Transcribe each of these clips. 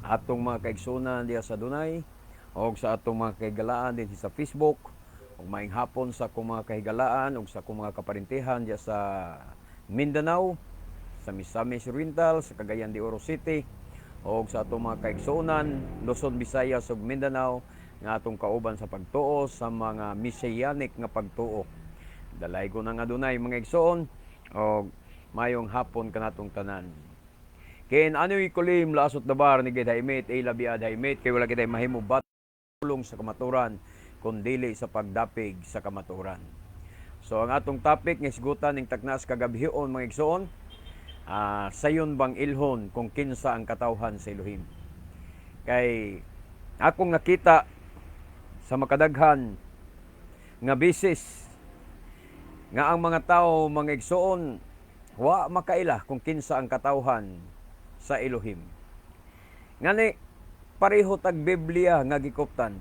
Atong mga kaigsunan diya sa Dunay og sa atong mga kahigalaan din sa Facebook, ug maayong hapon sa akong mga kahigalaan ug sa akong mga kaparintihan diya sa Mindanao, sa Misamis Oriental, sa Cagayan de Oro City, ug sa atong mga kaigsuonan Luzon, Visayas ug Mindanao nga atong kauban sa pagtuo sa mga Messianic nga pagtuo. Dalaygon ang Adonai, mga igsoon, og mayong hapon kanatong tanan. Ken ano'y kulim lasot dabar ni gid haimit ay labi ad haimit kay wala kitay mahimo batulong sa kamaturan kun dili sa pagdapig sa kamaturan. So ang atong topic nga hisgutan ning taknas kagabhion, mga igsoon, sayon bang ilhon kung kinsa ang katawhan sa Elohim? Kay akong nakita sa makadaghan nga bisis nga ang mga tao, mga igsoon, wa makaila kung kinsa ang katawhan sa Elohim. Ngani pareho tag Biblia nga gikuptan.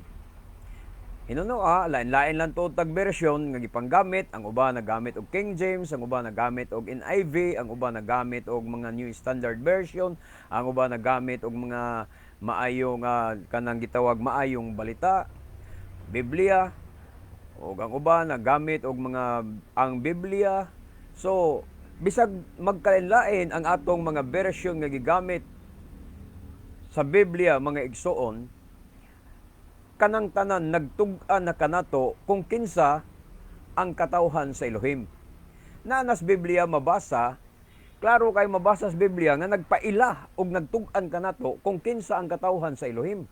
Hinuno lain-lain lang tuod tag version nga gipanggamit. Ang uban nagamit og King James, ang uban nagamit og NIV, ang uban nagamit og mga New Standard Version, ang uban nagamit og mga maayong kanang gitawag Maayong Balita, Biblia, ug ang uban nagamit og mga ang Biblia. So bisag magkalain-lain ang atong mga version nga gigamit sa Biblia, mga igsoon, kanang tanan nagtug-an na kanato kung kinsa ang katawhan sa Elohim. Naa nas Biblia mabasa, klaro kay mabasa sa Biblia nga nagpaila og nagtug-an kanato kung kinsa ang katawhan sa Elohim.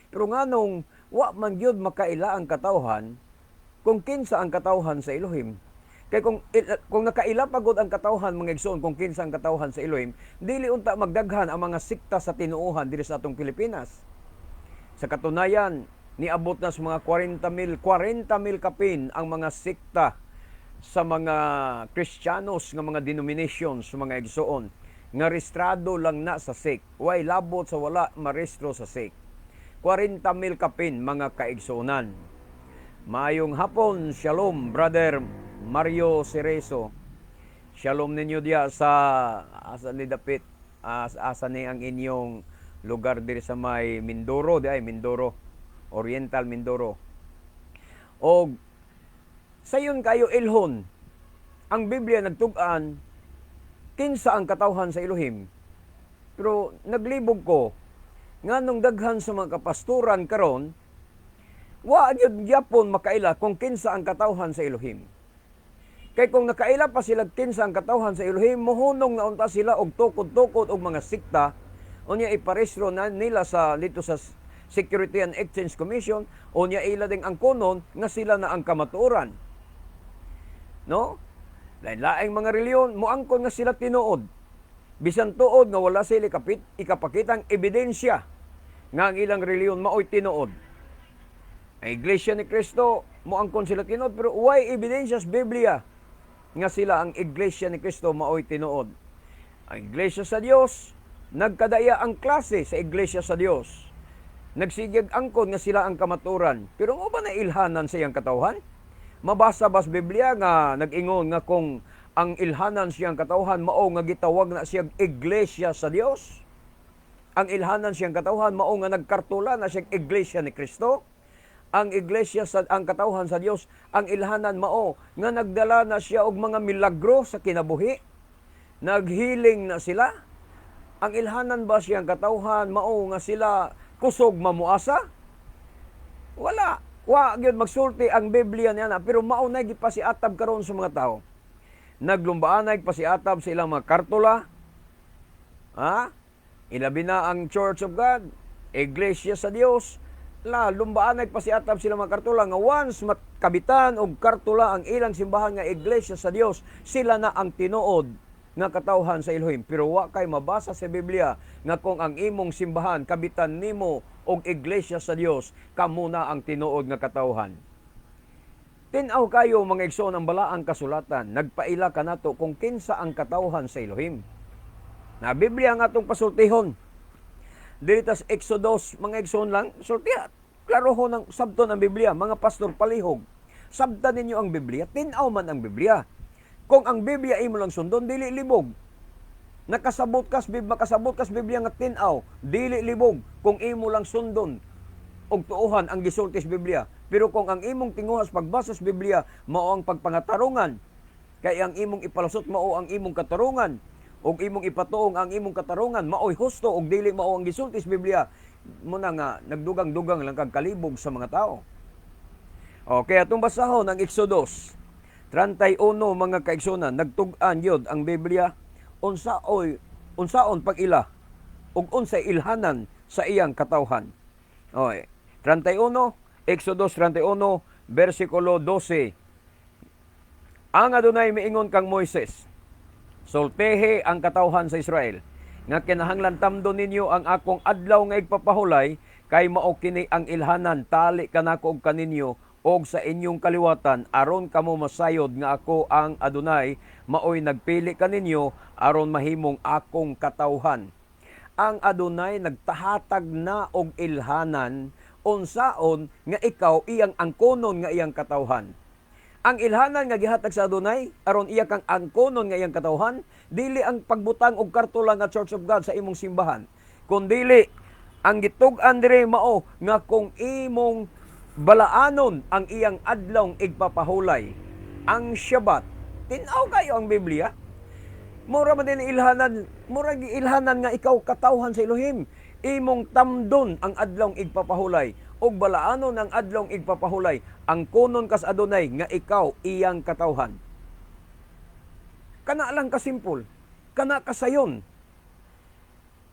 Pero nganong wa man gyud makaila ang katawhan kung kinsa ang katawhan sa Elohim? Kay kung nakaila pagod ang katawhan, mga igsoon, kung kinsa ang katawhan sa Elohim, dili unta magdaghan ang mga sikta sa tinuohan diri sa atong Pilipinas. Sa katunayan, niabot na sa mga 40 mil, 40 mil kapin ang mga sikta sa mga Kristiyanos nga mga denominations, mga igsoon, nga rehistrado lang na sa SEC. Way labot sa wala marehistro sa SEC. 40 mil kapin, mga kaigsuonan. Maayong hapon, shalom, Brother Mario Cerezo. Shalom ninyo diya sa asa ni dapit, asa ni ang inyong lugar diri sa may Mindoro, di ay Mindoro, Oriental Mindoro. Og sayon kayo ilhon ang Biblia nagtug-an kinsa ang katawhan sa Elohim. Pero naglibog ko nganong daghan sa mga kapastoran karon wa gyud gyapon makaila kung kinsa ang katawhan sa Elohim. Kay kung nakaila pa sila kinsa ang katawhan sa Elohim, mohunong na unta sila og tukod-tukod og mga sikta, unya iparehistro na nila sa dito sa Security and Exchange Commission, unya ila ding angkonon nga sila na ang kamatuoran. No? Lain-laing mga reliyon moangkon nga sila tinuod. Bisan tuod nga wala sila ikapakitang ebidensya nga ang ilang reliyon maoy tinuod. Ang Iglesia ni Cristo, moangkon sila tinuod, pero way ebidensya sa Biblia nga sila ang Iglesia ni Cristo maoy tinuod. Ang Iglesia sa Dios, nagkadaya ang klase sa Iglesia sa Dios. Nagsigeg angkon nga sila ang kamaturan. Pero mo ba na ilhanan sa iyang katawhan? Mabasa ba sa Biblia nga nag-ingon nga kung ang ilhanan siyang katawhan mao nga gitawag na siyang Iglesia sa Dios? Ang ilhanan siyang katawhan mao nga nagkartula na siyang Iglesia ni Kristo? Ang iglesia sa ang katawhan sa Dios, ang ilhanan mao nga nagdala na siya og mga milagro sa kinabuhi? Naghealing na sila? Ang ilhanan ba siyang katawhan mao nga sila kusog mamuasa? Wala. Wa gyud magsulti ang Biblia niya na, pero mao na gipasiatab karon sa mga tao. Naglumbaanay pasiatab sa ilang mga kartula. Ha? Ilabi na ang Church of God, Iglesia sa Dios, la lumbaanay pasiatab sila mga kartula nga once makabitan og kartula ang ilang simbahan nga Iglesia sa Dios, sila na ang tinuod nga katawhan sa Elohim. Pero wa kay mabasa sa Biblia nga kung ang imong simbahan kabitan nimo og Iglesia sa Dios, kamo na ang tinuod nga katawhan. Tin-aw kayo, mga igsoon, ang balaang kasulatan, nagpaila kanato kung kinsa ang katawhan sa Elohim. Na Biblia nga atong pasultihon. Diri tas Exodus, mga igsoon lang, sultiha. Klaro ho ng sabton ang Biblia, mga pastor, palihog. Sabtan ninyo ang Biblia, tin-aw man ang Biblia. Kung ang Biblia imo lang sundon, dili libog. Nakasabot kas Bib makasabot kas Biblia nga tin-aw, dili libog kung imo lang sundon og tuohan ang gisulti sa Biblia. Pero kung ang imong tinguha sa pagbasa sa Biblia mao ang pagpangatarungan, kay ang imong ipalusot mao ang imong katarungan, ug imong ipatuong ang imong katarungan maoy husto ug dili mao ang gisulti sa Biblia, muna nga nagdugang-dugang lang kag kalibog sa mga tao. Okay, atong basahon ang Exodus 31, mga kaigsunan. Nagtug-an yun ang Biblia unsaoy unsaon pag-ila ug unsay ilhanan sa iyang katawhan. Okay. 31, Exodus 31 versikulo 12. Ang Adunay miingon kang Moises, "Sultihi ang katawhan sa Israel nga kinahanglan tamdon ninyo ang akong adlaw nga igpapahulay, kay mao kini ang ilhanan tali kanako og kaninyo og sa inyong kaliwatan, aron kamo masayod nga ako ang Adunay, maoy nagpili kaninyo aron mahimong akong katawhan." Ang Adunay nagtahatag na og ilhanan unsaon nga ikaw iyang angkonon nga iyang katawhan. Ang ilhanan nga gihatag sa Adunay aron iya kang angkonon nga iyang katawhan, dili ang pagbutang og kartula nga Church of God sa imong simbahan. Kundili ang gitug-an dire mao nga kung imong balaanon ang iyang adlawng igpapahulay, ang Shabbat. Tin-aw kayo ang Biblia. Mura man din ilhanan, mura ilhanan nga ikaw katawhan sa Elohim. Imong tamdon ang adlawng igpapahulay ug balaanon ang adlawng igpapahulay, angkonon kas Adunay nga ikaw iyang katawhan. Kana lang kasimpol, kana kasayon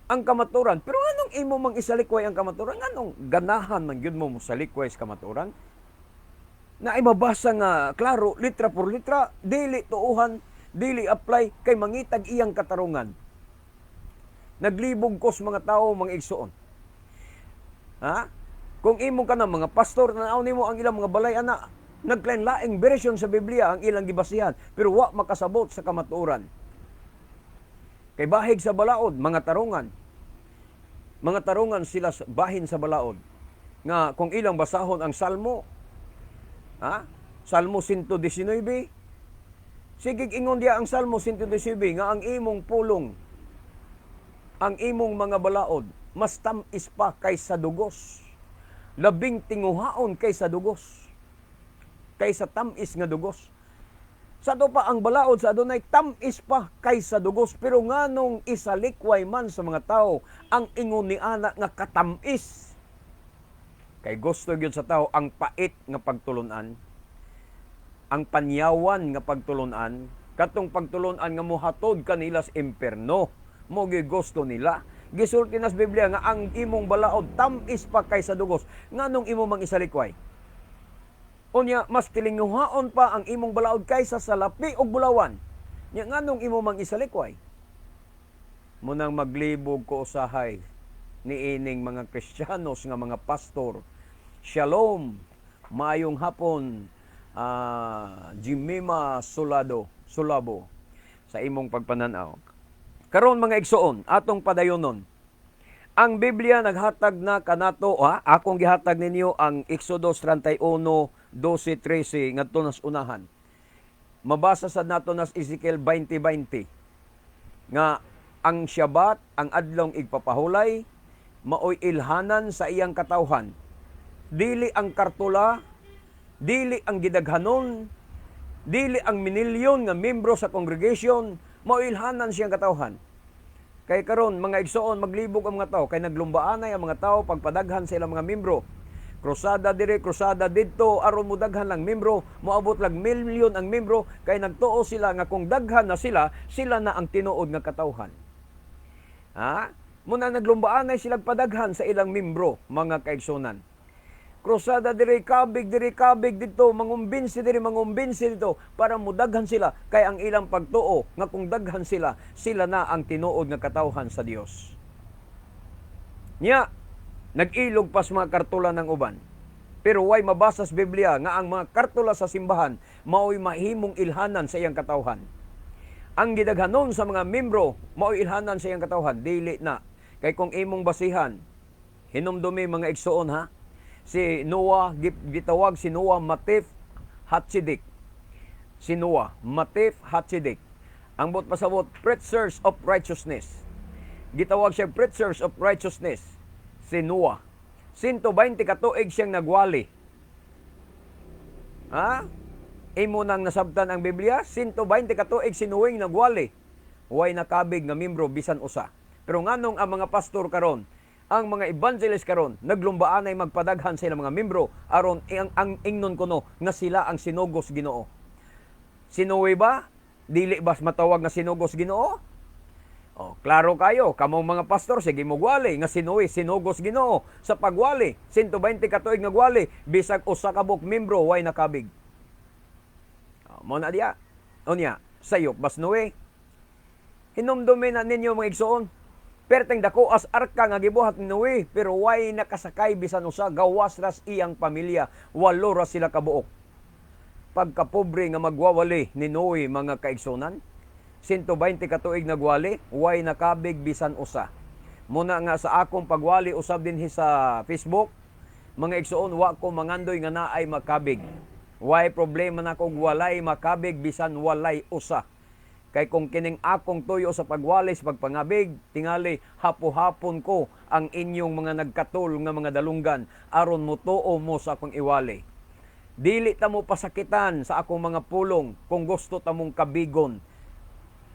ang kamaturan. Pero anong imo mang isalikway ang kamaturan? Anong ganahan man gyud mo mosalikway sa kamaturan? Na ay mabasa nga klaro, litra por litra, dili tuuhan, dili apply kay mangitag iyang katarungan. Naglibog ko sa mga tao, mga igsuon. Ha? Kung imo ka na mga pastor, tanaw nimo ang ilang mga balay ana, naglain-laing version sa Biblia ang ilang gibasihan, pero wa makasabot sa kamatuoran. Kay bahig sa balaod, mga tarungan. Mga tarungan sila bahin sa balaod. Nga kung ilang basahon ang Salmo, ha? Salmo 119, sige, ingon diya ang Salmo 119 nga ang imong pulong, ang imong mga balaod, mas tam-is pa kaysa dugos. Labing tinguhaon kaysa dugos. Kaysa tam-is nga dugos. Sa ato pa ang balaod sa Adunay tam-is pa kaysa dugos, pero nganong isalikway man sa mga tao ang ingon ni ana nga katam-is? Kay gusto gyud sa tao ang pait nga pagtulunan, ang panyawan nga pagtulunan, katong pagtulunan nga mohatod kanila sa imperno. Mo gyud gusto nila. Gisulti na sa Biblia nga ang imong balaod tam-is pa kaysa dugos. Nganong imo mang isalikway? Unya, mas tilinguhaon pa ang imong balaod kaysa sa lapi og bulawan. Nya nganong imo mang isalikway? Munang maglibog ko usahay niining mga Kristiyanos nga mga pastor. Shalom, maayong hapon, Jimima Sulado, Sulabo, sa imong pagpananaw. Karon, mga igsuon, atong padayonon. Ang Biblia naghatag na kanato, ha? Akong gihatag ninyo ang Exodus 31, 12, 13 ngadto nas unahan. Mabasa sad nato nas Ezekiel 20:20 nga ang Shabbat, ang adlong igpapahulay, maoy ilhanan sa iyang katawhan. Dili ang kartula, dili ang gidaghanon, dili ang minilyon nga membro sa congregation, maoy ilhanan siyang katawhan. Kay karon, mga igsoon, maglibog ang mga tao kay naglumbaanay ang mga tao pagpadaghan sa ilang mga membro. Krusada dire, krusada didto, aron mo daghan lang membro, moabot lang milyon ang membro kay nagtuo sila nga kung daghan na sila, sila na ang tinuod nga katawhan. Ha? Muna naglumbaanay sila padaghan sa ilang membro, mga kaigsunan. Krusada dire, kabig dire, kabig didto, mangumbinsi dire, mangumbinsi didto para mudaghan sila kay ang ilang pagtuo nga kung daghan sila, sila na ang tinuod nga katawhan sa Dios. Nya nag-ilog pa sa mga kartula ng uban. Pero way mabasa sa Biblia nga ang mga kartula sa simbahan mao'y mahimong ilhanan sa iyang katawhan. Ang gidaghanon sa mga membro mao'y ilhanan sa iyang katawhan, dili na. Kay kung imong basihan, hinumdumi, mga igsuon, ha, si Noah, gitawag si Noah Matif Hatzidik. Si Noah, Matif Hatzidik. Ang buot pasabot, preachers of righteousness. Gitawag siya preachers of righteousness. Si Noah. 120 ka tuig siyang nagwali. Ha? Imo nang nasabtan ang Biblia, 120 ka tuig si Noeng nagwali. Way nakabig nga membro bisan usa. Pero nganong ang mga pastor karon, ang mga evangelist karon, naglumbaanay magpadaghan sa ilang mga membro aron ang ingnon kuno nga sila ang sinugos Ginoo? Si Noe ba? Dili ba matawag nga sinugos Ginoo? Oh, klaro kayo, kamong mga pastor, sige mogwali nga si Noe sinugos Ginoo sa pagwali. 120 ka tuig nagwali, bisag usa ka buok membro way nakabig. Oh, mo na diya. Unya, sayop bas Noe? Hinumdumin na ninyo, mga igsoon. Perteng dako as arka nga gibuhat ni Noe, pero way nakasakay bisan usa, gawas ras iyang pamilya, walo ra sila kabuok. Pagkapobre nga magwawali ni Noe, mga kaigsunan. 120 ka tuig nagwali, way nakabig bisan usa. Muna nga sa akong pagwali usab dinhi sa Facebook, mga igsoon, wa ko mangandoy nga naay makabig. Way problema na kog walay makabig bisan walay usa. Kay kung kining akong tuyo sa pagwali sa pagpangabig, tingali hapo-hapon ko ang inyong mga nagkatul nga mga dalunggan aron motuo mo sa akong iwali. Dili ta mo pasakitan sa akong mga pulong kung gusto ta mong kabigon,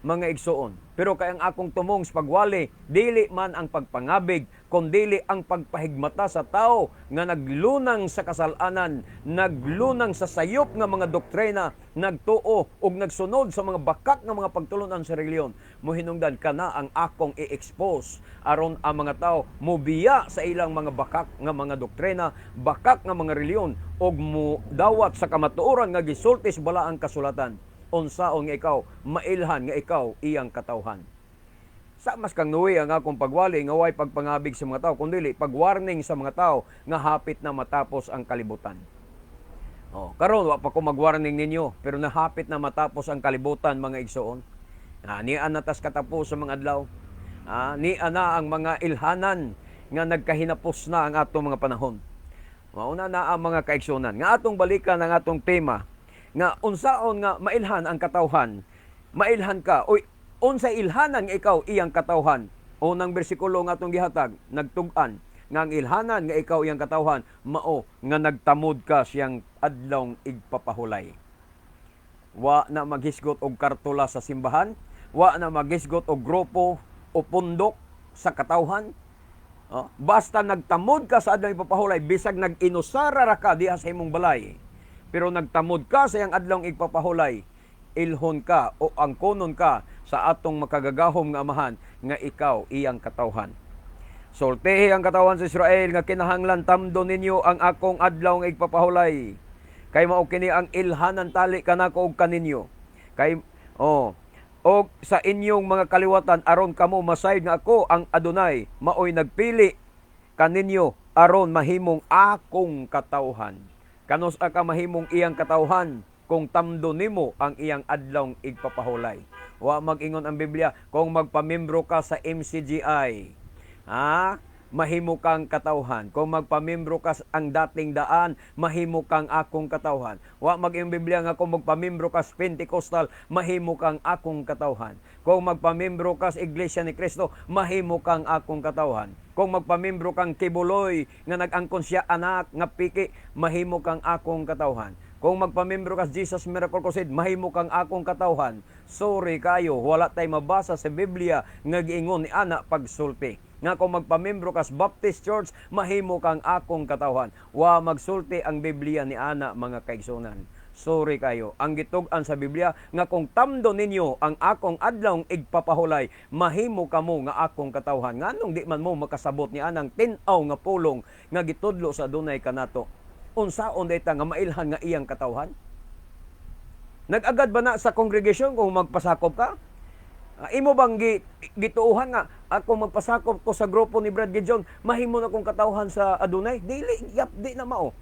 mga igsoon. Pero kay ang akong tumong sa pagwali, dili man ang pagpangabig, kundili ang pagpahigmata sa tao nga naglunang sa kasalanan, naglunang sa sayop nga mga doktrina, nagtuo ug nagsunod sa mga bakak nga mga pagtulunan sa relihiyon. Mohinungdan kana ang akong i-expose aron ang mga tao mobiya sa ilang mga bakak nga mga doktrina, bakak nga mga relihiyon ug mo dawat sa kamatuoran nga gisulti sa balaang kasulatan, unsaon nga ikaw mailhan nga ikaw iyang katawhan. Sa mas kang Noe ang akong pagwali nga way pagpangabig sa mga tao, kundi pagwarning sa mga tao nga hapit na matapos ang kalibutan. Oh, karon wa pa ko magwarning ninyo, pero nahapit na matapos ang kalibutan, mga igsoon. Ah, nian na tas katapos sa mga adlaw. Ah, nian na ang mga ilhanan nga nagkahinapos na ang atong mga panahon. Mauna na ang mga kaigsunan. Nga atong balikan ang atong tema nga unsaon nga mailhan ang katawhan. Mailhan ka. Oy, unsay ilhanan nga ikaw iyang katawhan? Unang bersikulo nga atong gihatag, nagtug-an nga ang ilhanan nga ikaw iyang katawhan mao nga nagtamod ka siyang adlawng igpapahulay. Wa na maghisgot og kartula sa simbahan, wa na maghisgot og grupo o pundok sa katawhan. Oh, basta nagtamod ka sa adlawng igpapahulay, bisag nag-inusara ra ka diha sa imong balay, pero nagtamod ka sa iyang adlawng igpapahulay, ilhon ka o angkonon ka sa atong makagagahom nga Amahan nga ikaw iyang katawhan. Sultihi ang katawhan sa Israel nga kinahanglan tamdo ninyo ang akong adlaw nga igpapahulay. Kay mao kini ang ilhanan tali kanako ug kaninyo. Kay oh, og sa inyong mga kaliwatan aron kamo masayod nga ako ang Adonai maoy nagpili kaninyo aron mahimong akong katawhan. Kanus-a ka mahimong iyang katawhan kung tamdo nimo ang iyang adlawng igpapahulay? Wa mag-ingon ang Biblia kung magpamembro ka sa MCGI, ha, mahimo kang katawhan. Kung magpamembro ka sa Ang Dating Daan, mahimo kang akong katawhan. Wa mag-ingon Biblia nga kung magpamembro ka sa Pentecostal, mahimo kang akong katawhan. Kung magpamembro ka sa Iglesia ni Cristo, mahimo kang akong katawhan. Kung magpamembro kang Quiboloy nga nag-angkon siya anak nga piki, mahimo kang akong katawhan. Kung magpamembro ka sa Jesus Miracle Crusade, mahimo kang akong katawhan. Sorry kayo, wala tay mabasa sa Biblia nga giingon ni ana pagsulti nga kung magpamembro ka sa Baptist Church, mahimo kang akong katawhan. Wa magsulti ang Biblia ni ana, mga kaigsunan. Sorry kayo. Ang gitug-an sa Biblia nga kung tamdo ninyo ang akong adlawng igpapahulay, mahimo kamo nga akong katawhan. Nganong di man mo makasabot ni anang tin-aw nga pulong nga gitudlo sa Adunay kanato? Unsaon dayta nga mailhan nga iyang katawhan? Nag-agad ba na sa congregation kung magpasakop ka? Ah, imo bang gituohan nga ako magpasakop ko sa grupo ni Brad Gideon, mahimo na kong katawhan sa Adunay? Dili, yap, di na mao.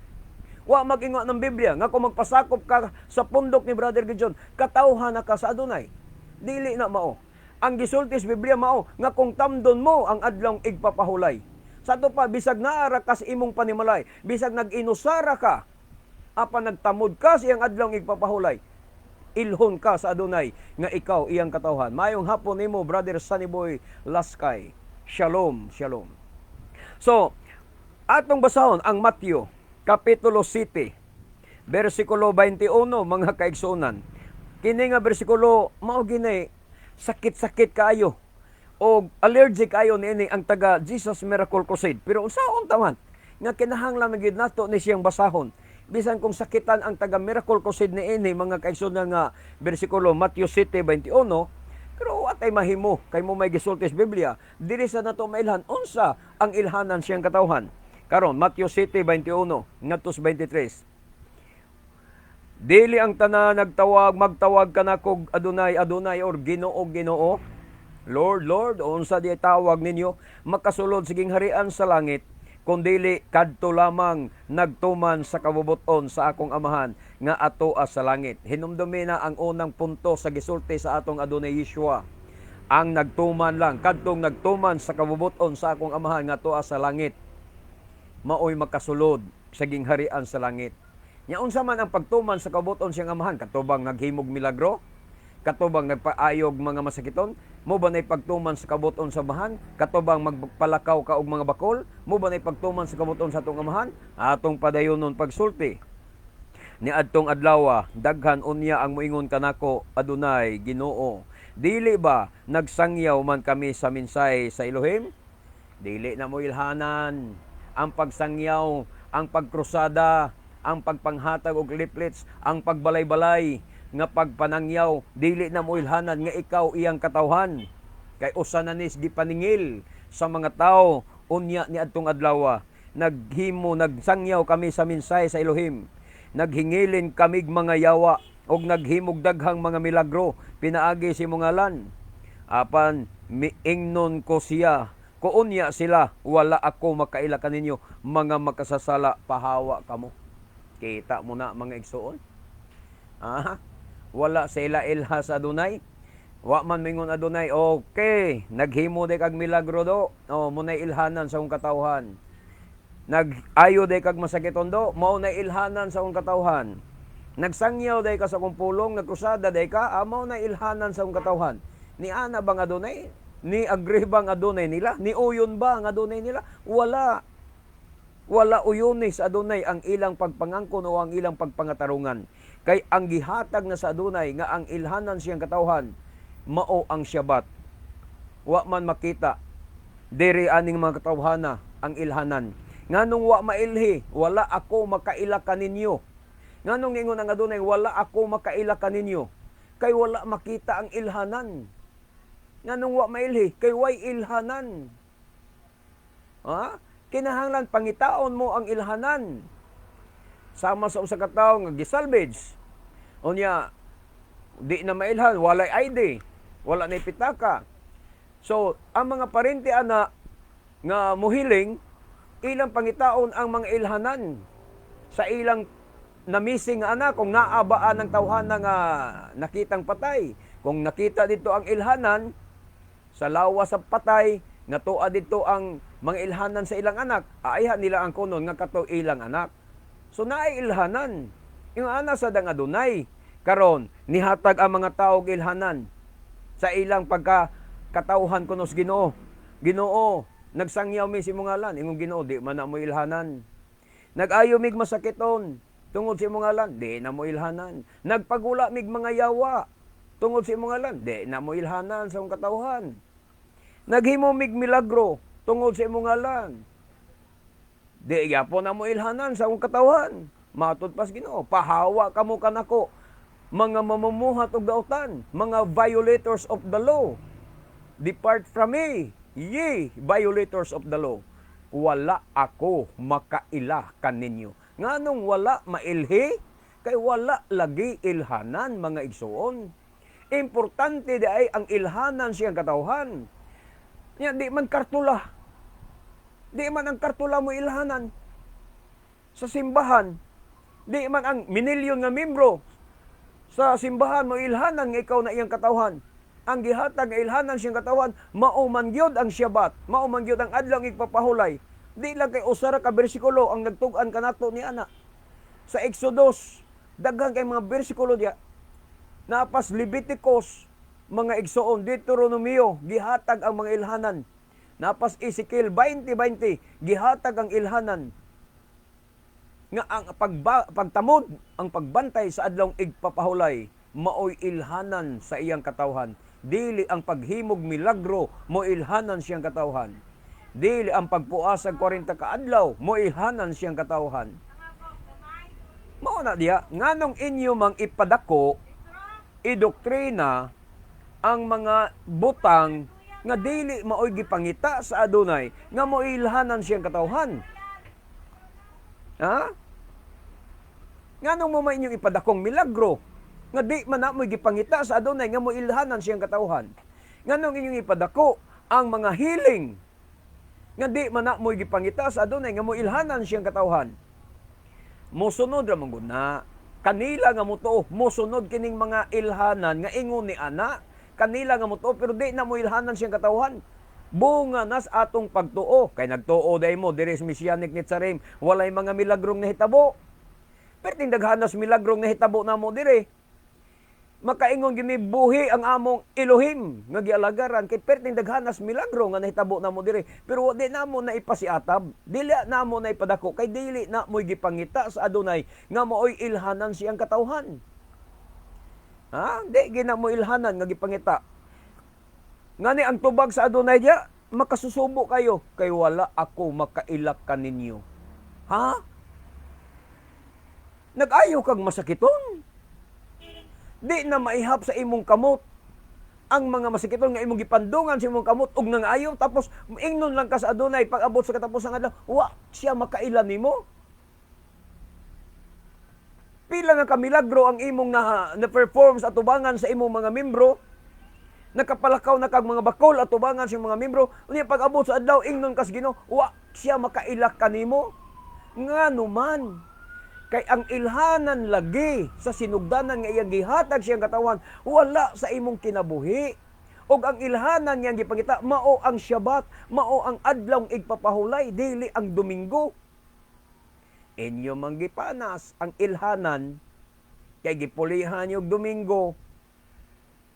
Wa mag-ingon ng Biblia nga kung magpasakop ka sa pundok ni Brother Gideon, katawhan na ka sa Adunay. Dili na mao. Ang gisulti sa Biblia mao nga kung tamdon mo ang adlawng igpapahulay. Sa ato pa, bisag naara ka sa imong panimalay, bisag nag-inusara ka, apan nagtamod ka sa iyang adlawng igpapahulay, Ilhon ka sa Adunay nga ikaw iyang katawhan. Maayong hapon nimo, Brother Sunny Boy Laskay. Shalom, shalom. So, atong basahon ang Matthew kapitulo 7 bersikulo 21, mga kaigsuonan. Kini nga bersikulo mao gini sakit-sakit kaayo o allergic ayo niini ang taga Jesus Miracle Crusade. Pero unsaon ta man nga kinahanglan man gyud nato ni siyang basahon. Bisan kung sakitan ang taga Miracle Crusade niini, mga kaigsuonan, nga bersikulo Matthew 7:21, pero wa tay mahimo kay mao may gisulti sa Biblia. Diri sa nato mailhan unsa ang ilhanan siyang katawhan. Karon, Matthew 7:21 ngadto sa 23. Dili ang tanan magtawag kanakog "Adunay, Adunay" or "Ginoo, Ginoo," "Lord, Lord," o unsa di tawag ninyo, makasulod sa gingharian sa langit, kundili kadto lamang nagtuman sa kabubuton sa akong Amahan nga atoa sa langit. Hinumdumi na ang unang punto sa gisulti sa atong Adunay Yeshua. Ang nagtuman lang, kadtong nagtuman sa kabubuton sa akong Amahan nga atoa sa langit, maoy makasulod sa gingharian sa langit. Nya unsa man ang pagtuman sa kabubuton siyang Amahan? Kato bang naghimog milagro? Kato bang nagpaayog mga masakiton? Mao ba nay pagtuman sa kabubuton sa Amahan? Kato bang magpalakaw ka og mga bakol? Mao ba nay pagtuman sa kabubuton sa atong Amahan? Atong padayonon pagsulti. Ni adtong adlawa, daghan unya ang moingon kanako, "Adunay, Ginoo, dili ba nagsangyaw man kami sa mensahe sa Elohim?" Dili na mo ilhanan ang pagsangyaw, ang pagkrusada, ang pagpanghatag og leaflets, ang pagbalay-balay nga pagpanangyaw, dili na mo ilhanan nga ikaw iyang katawhan. Kay usa na nis gipaningil sa mga tao unya ni adtong adlaw. Naghimo, nagsangyaw kami sa mensahe sa Elohim. Naghingilin kamig mga yawa og naghimog daghang mga milagro pinaagi sa imong ngalan. Apan miingnon ko siya, kuunya sila, "Wala ako makaila kaninyo, mga makasasala, pahawa kamo." Kita mo na, mga igsuon. Ah, wala sila ilha sa Adunay. Wa man mingon Adunay, "Okay, naghimo day kag milagro do. Oh, mao nay ilhanan sa akong katawhan. Nag-ayo day kag masakiton do, mao nay ilhanan sa akong katawhan. Nagsangyaw day ka sa akong pulong, nagkrusada day ka, ah, mao nay ilhanan sa akong katawhan." Ni ana bang Adunay? Ni agree bang Adunay nila? Ni uyon ba ang Adunay nila? Wala. Wala uyoni sa Adunay ang ilang pagpangangkon o ang ilang pagpangatarungan. Kay ang gihatag na sa Adunay nga ang ilhanan siyang katawhan, mao ang Syabat. Wa man makita diri aning mga katawhana ang ilhanan. Nganong wa mailhi? "Wala ako makaila kaninyo." Nganong ningon ang Adunay, "Wala ako makaila kaninyo"? Kay wala makita ang ilhanan. Nganong wa mailhi? Kay way ilhanan. Ha? Kinahanglan pangitaon mo ang ilhanan. Sama sa usa ka tawo nga gisalvage. Unya di na mailhan, walay ID, wala na pitaka. So, ang mga parente ana nga muhiling, ilang pangitaon ang mga ilhanan sa ilang na-missing nga anak, kung naa ba ang tawhana nga nakitang patay. Kung nakita dito ang ilhanan sa lawas sa patay, nga tuwa dito ang mga ilhanan sa ilang anak, ayha nila ang kunon nga kato ilang anak. So naay ilhanan. Yung ana sa dang Adunay. Karon nihatag ang mga tao og ilhanan sa ilang pagka katawhan kuno sa Ginoo. "Ginoo, nagsangyaw mi sa imong ngalan." Ingong Ginoo, "Di man na mo ilhanan." "Nag-ayo mig masakiton tungod sa imong ngalan." Di na mo ilhanan. "Nagpagula mig mga yawa tungod sa imong ngalan." Di na mo ilhanan sa imong katawhan. "Naghimo mig milagro tungod sa imong ngalan." Di gyapon na mo ilhanan sa imong katawhan. Matud pas Ginoo, "Pahawa kamo kanako, mga mamumuhat og dautan, mga violators of the law. Depart from me, ye violators of the law. Wala ako makaila kaninyo." Nganong wala mailhi? Kay wala lagi ilhanan, mga igsuon. Importante di ay ang ilhanan siyang katawhan. Nya di man kartula. Di man ang kartula mo ilhanan sa simbahan. Di man ang minilyon nga membro sa simbahan mo ilhanan nga ikaw na iyang katawhan. Ang gihatag nga ilhanan siyang katawhan, mao man gyud ang Syabat, mao man gyud ang adlaw igpapahulay. Di lang kay usa ra ka bersikulo ang nagtug-an kanato ni ana. Sa Exodus, daghan kay mga bersikulo diya. Naa pas Leviticus, mga igsoon, Deuteronomio, gihatag ang mga ilhanan. Naa pas Ezekiel 20:20, gihatag ang ilhanan nga ang pagtamod, ang pagbantay sa adlawng igpapahulay, maoy ilhanan sa iyang katawhan. Dili ang paghimog milagro mo ilhanan siyang katawhan. Dili ang pagpuasag 40 ka adlaw mo ilhanan siyang katawhan. Mao na diya, nganong inyo mang ipadako idoktrina ang mga butang nga dili maoy gipangita sa Adunay nga moilhanan siyang katawhan? Ha? Nganong mo may inyong ipadakong milagro nga di man na mo'y gipangita sa Adunay nga moilhanan siyang katawhan? Nganong inyong ipadako ang mga healing nga di man na mo'y gipangita sa Adunay nga moilhanan siyang katawhan? Mosunod ra man gud na kanila nga motuo, mosunod kining mga ilhanan nga ingon ni ana kanila nga motuo, pero di na moilhanan siyang katawhan. Bunga nas atong pagtuo kay nagtuo day mo diri sa Messianic Netzarim, walay mga milagrong nahitabo. Pero daghanas milagrong nahitabo namo diri, makaingon gini, "Buhi ang among Elohim nga gialagaran," kay perting daghanas milagro nga nahitabo namo diri. Pero di namo na ipasiatab, dili namo na ipadako kay dili na mo'y gipangita sa Adunay nga maoy ilhanan siyang katawhan. Ha, di gina mo ilhanan nga gipangita. Ngani ang tubag sa Adunay diya, "Makasusubo kayo kay wala ako makailak kaninyo." Ha, nag-ayo kag masakiton, di na maihap sa imong kamot ang mga masakiton nga imong gipandungan sa imong kamot ug nangayo, tapos ingnon lang ka sa Adunay pag abot sa katapusang adlaw, wa siya makaila nimo. Pila nga kamilagro ang imong na perform sa atubangan sa imong mga membro, nakapalakaw na kag mga bakol atubangan sa imong mga membro, unya pag abot sa adlaw ingnon kas Ginoo, wa siya makaila kanimo. Ngano man? Kay ang ilhanan lagi sa sinugdanan nga iyang gihatag siyang katawan wala sa imong kinabuhi. Ug ang ilhanan nga gipangita mao ang Syabat, mao ang adlawng igpapahulay, dili ang Domingo. Inyo mang gipanas ang ilhanan kay gipulihan yung Domingo.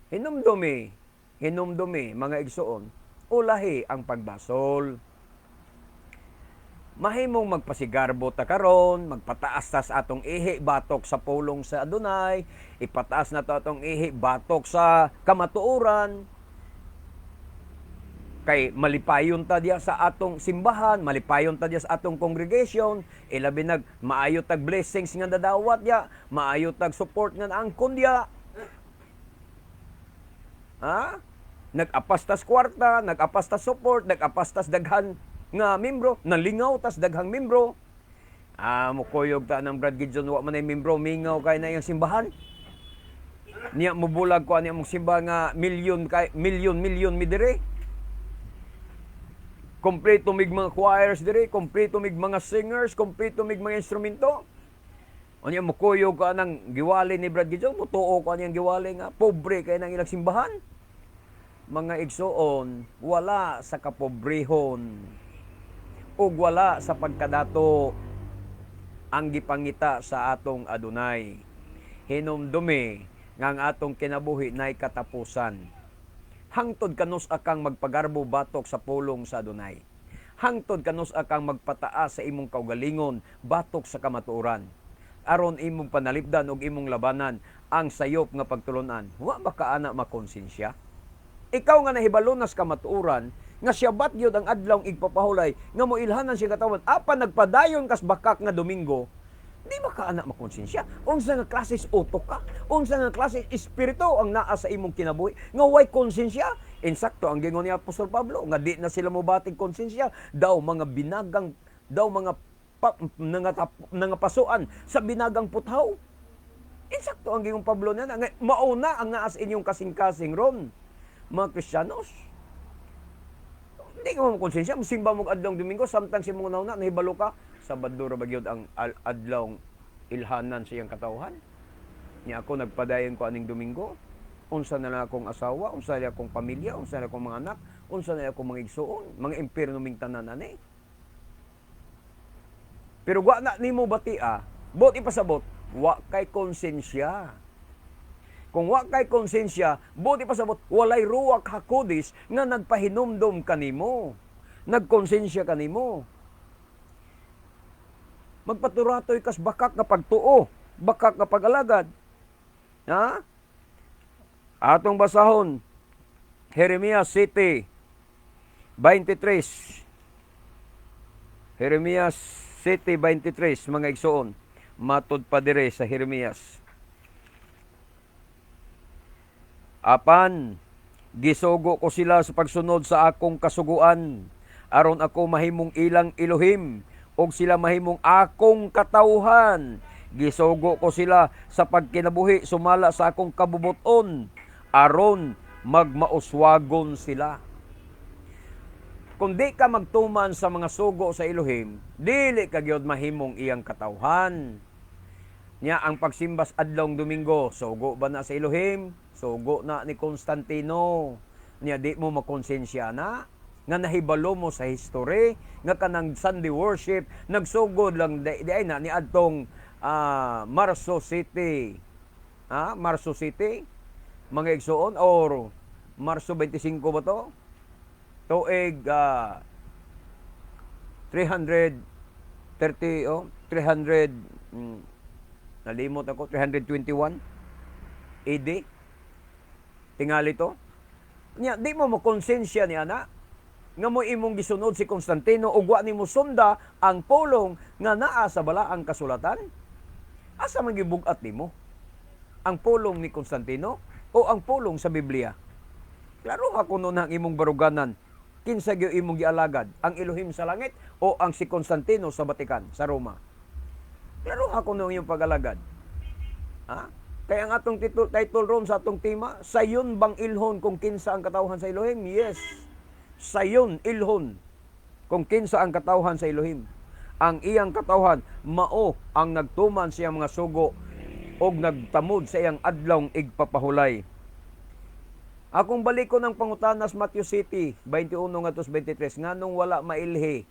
Hinumdumi, hinumdumi, mga igsoon, ulahi ang pagbasol. Mahimong magpasigarbo ta karon, magpataas ta sa atong ihi batok sa pulong sa Adunay, ipataas na to atong ihi batok sa kamatuoran. Kay malipayon ta diya sa atong simbahan, malipayon ta diya sa atong congregation, ilabi nag maayo tag blessings nga dadawat diya, maayo tag support nga naangkon diya. Ha? Nag-apas tas kwarta, nag-apas tas support, nag-apas tas daghan nga membro, nalingaw tas daghang membro. Ah, mukuyog ta ng Brad Gideon, wa man ay membro, mingaw kay na iyang simbahan. Niya mubulag ko ani among simbahan nga milyon kay milyon milyon mi dire. Kompleto mig mga choirs dire, kompleto mig mga singers, kompleto mig mga instrumento. Unya mukuyog ka nang giwali ni Brad Gideon, mutuo ko aniyang giwali nga pobre kay nang ilang simbahan. Mga igsoon, wala sa kapobrehon ug wala sa pagkadato ang gipangita sa atong Adunay. Hinumdumi nga ang atong kinabuhi nay katapusan. Hangtod kanus akang magpagarbo batok sa pulong sa Adunay? Hangtod kanus akang magpataas sa imong kaugalingon batok sa kamatuoran? Aron imong panalipdan ug imong labanan ang sayop nga pagtulunan. Wa ba ka ana makonsensya? Ikaw nga nahibalo nas kamatuoran nga Syabat gyud ang adlawng igpapahulay nga moilhanan siya katawan, apan nagpadayon kas bakak nga Domingo, di ba ka ana makonsensya? Unsa nga klases utok ka? Unsa nga klase espiritu ang naa sa imong kinabuhi nga way konsensya? Insakto ang gingon ni Apostol Pablo nga di na sila mobatig konsensya, daw mga binagang, daw mga nangapasuan sa binagang puthaw. Insakto ang gingon Pablo niya nga mauna ang naa sa inyong kasing-kasing ron, mga Kristiyanos. Hindi ka mo konsensya, simba mo adlawng Domingo, samtang si mong nauna, nahibalo ka, Sabado ra ba gyud ang adlawng ilhanan sa iyang katawhan? Nya ako nagpadayon ko aning Domingo, unsa na lang akong asawa, unsa na akong pamilya, unsa na akong mga anak, unsa na akong mga igsuon, mga impierno ming tanan ani. Pero wa na nimo batia, bot ipasabot, wa kay konsensya. Kung wa kay konsensya, buti pasabot, walay ruwak hakodis nga nagpahinumdom kanimo. Nagkonsensya kanimo. Magpaturatoy kas bakak nga pagtuo, bakak nga pag-alagad. Ha? Atong basahon, Jeremias 7:23. Jeremias 7:23, mga igsoon. Matud pa dire sa Jeremias. Apan gisugo ko sila sa pagsunod sa akong kasuguan, aron ako mahimong ilang Elohim ug sila mahimong akong katawhan. Gisugo ko sila sa pagkinabuhi sumala sa akong kabubuton, aron magmauswagon sila. Kung di ka magtuman sa mga sugo sa Elohim, dili ka gyud mahimong iyang katawhan. Nya ang pagsimbas adlong Domingo, sugo ba na sa Elohim? Sugo na ni Constantino. Nya di mo makonsensya na nga nahibalo mo sa history nga kanang Sunday worship nagsugod lang di ay na ni adtong Marso City. Ha? Marso City? Mga igsoon, or Marso 25 ba to? Tuig 330, oh, 300, nalimot ako, 321 AD. Tingali to. Nya di mo makonsensya ni ana nga mo imong gisunod si Constantino ug wa nimo sunda ang pulong nga naa sa balaang kasulatan. Asa man gibug-at nimo? Ang pulong ni Constantino o ang pulong sa Biblia? Klaro ha kuno na ang imong baruganan. Kinsa gyud imong gialagad? Ang Elohim sa langit o ang si Constantino sa Vatican, sa Roma? Klaro ha kuno ang iyong pag-alagad. Ha? Kaya ang atong title ron sa atong tema, sayon bang ilhon kung kinsa ang katawhan sa Elohim? Yes. Sayon ilhon kung kinsa ang katawhan sa Elohim. Ang iyang katawhan mao ang nagtuman sa iyang mga sugo og nagtamod sa iyang adlawng igpapahulay. Akong balikon ang pangutanas, Matthew City 21 ngadto 23, nganong wala mailhi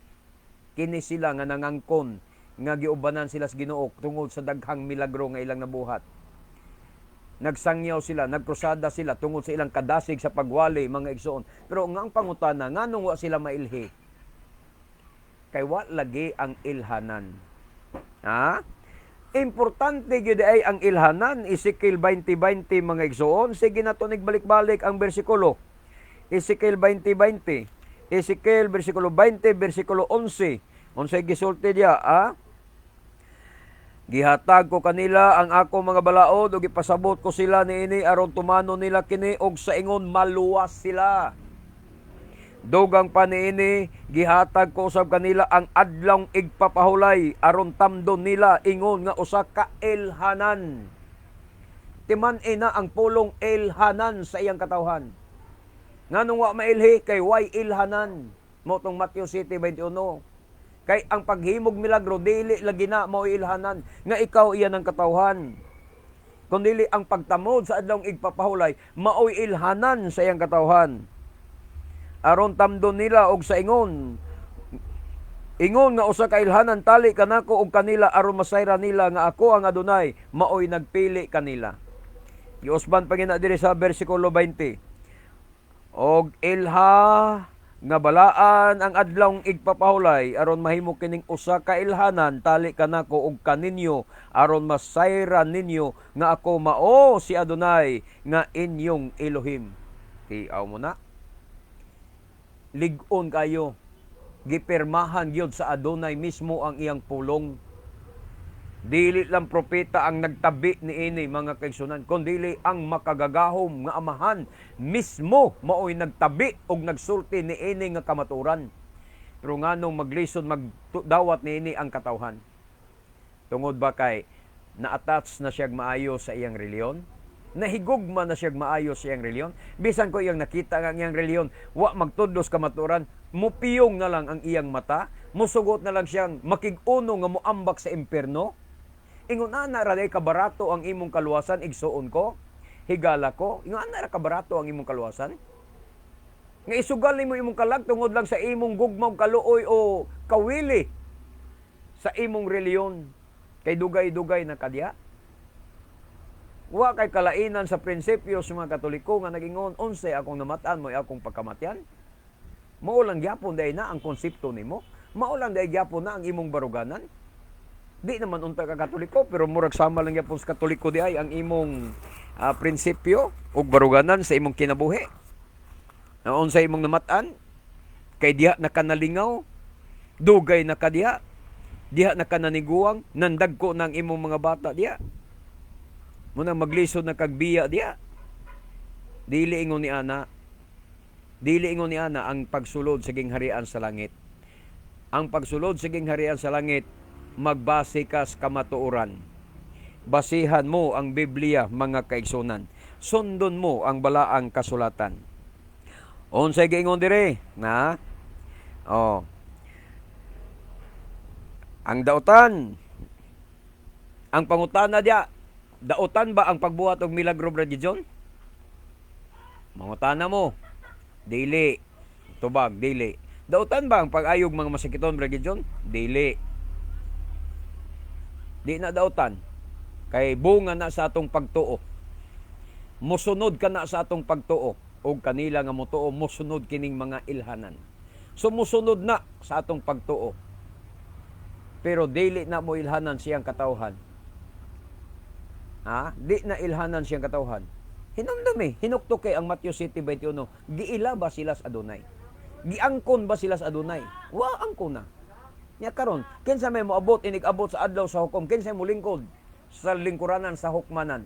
kini sila nga nangangkon nga giubanan sila sa Ginoo tungod sa daghang milagro nga ilang nabuhat? Nagsangyaw sila, nagkrusada sila tungod sa ilang kadasig sa pagwali, mga igsoon. Pero nga ang pangutana, nganong wa sila mailhi? Kay wa lagi ang ilhanan. Ha? Importante gyud ay ang ilhanan. Ezekiel 20:20, mga igsoon. Sige na to, nagbalik-balik ang bersikulo. Ezekiel 20:20. Ezekiel versikulo 20, versikulo 11. Unsay gisulti diya, ha? Gihatag ko kanila ang ako mga balaod ug ipasabot ko sila niini aron tumanon nila kini og sa ingon maluwas sila. Dugang pa niini, gihatag ko usab kanila ang adlawng igpapahulay aron tamdon nila ingon nga usa ka ilhanan. Timan ina ang pulong ilhanan sa iyang katawhan. Nganong wa mailhi? Kay way ilhanan. Mao tong Matthew City 21. Kay ang paghimog milagro dili lagi na mao ilhanan nga ikaw iyan ang katawhan. Kun dili ang pagtamod sa adlawng igpapahulay maoy ilhanan sa iyang katawhan. Aron tamdon nila og sa ingon ingon nga usa ka ilhanan tali kanako og kanila aron masayra nila nga ako ang Adonai maoy nagpili kanila. Giusban pa gina diri sa bersikulo 20. Og ilha nga balaan ang adlawng igpapahulay aron mahimo kining usa ka ilhanan tali kanako og kaninyo aron masayra ninyo nga ako mao si Adonai nga inyong Elohim. Tiaw mo na. Lig-on kayo. Gipirmahan gyud sa Adonai mismo ang iyang pulong. Dili lang propeta ang nagtabi niini, mga kaigsunan, kundili ang makagagahom nga Amahan mismo maoy nagtabi og nagsulti niini nga kamaturan. Pero nganong maglisod magdawat niini ang katawhan? Tungod ba kay na-attach na siyag maayo sa iyang reliyon? Nahigugma na siyag maayo sa iyang reliyon? Bisan ko iyang nakita nga ang iyang reliyon wa magtudlos kamaturan, mupiyong na lang ang iyang mata, musugot na lang siyang makig-uno nga moambak sa impierno. Ingon ana ra day kabarato ang imong kaluwasan, igsuon ko, higala ko. Ingon ana ra kabarato ang imong kaluwasan? Nga isugal nimo imong kalag tungod lang sa imong gugma og kaluoy o kawili sa imong reliyon. Kay dugay-dugay na kadya. Wa kay kalainan sa prinsipyo sa mga Katoliko nga nagingon, "Unsay akong namatan mo akong pagkamatyan." Mao lang gyapon diay na ang konsepto nimo. Mao lang diay gyapon na ang imong baruganan. Di naman unta ka Katoliko, pero murag sama lang gyapon sa Katoliko di ay ang imong prinsipyo ug baruganan sa imong kinabuhi. Na unsay imong namatan kay diha na ka nalingaw, dugay na ka diha, diha na ka naniguang, nandagko na ang imong mga bata diha. Muna maglisod na kag biya diha. Dili ingon ni ana. Dili ingon ni ana ang pagsulod sa gingharian sa langit. Ang pagsulod sa gingharian sa langit, magbase ka sa kamatuoran. Basihan mo ang Biblia, mga kaigsunan. Sundon mo ang balaang kasulatan. Unsay giingon dire? Na? Oh. Ang dautan. Ang pangutana diya, dautan ba ang pagbuhat og milagro, Brother John? Mangutana mo. Dili. Tubag, dili. Dautan ba ang pag-ayog mga masakiton, Brother John? Dili. Di na dautan. Kay bunga na sa atong pagtuo. Mosunod ka na sa atong pagtuo. Og kanila nga motuo, mosunod kining mga ilhanan. So mosunod na sa atong pagtuo. Pero dili na mo ilhanan siyang katawhan. Ha? Di na ilhanan siyang katawhan. Hinumdumi, hinukto kay ang Matthew 7:21. Giila ba sila sa Adunay? Giangkon ba sila sa Adunay? Wa angkon na. Nya karon, kinsa may moabot inig-abot sa adlaw sa hukom? Kinsa mo lingkod sa lingkuranan sa hukmanan?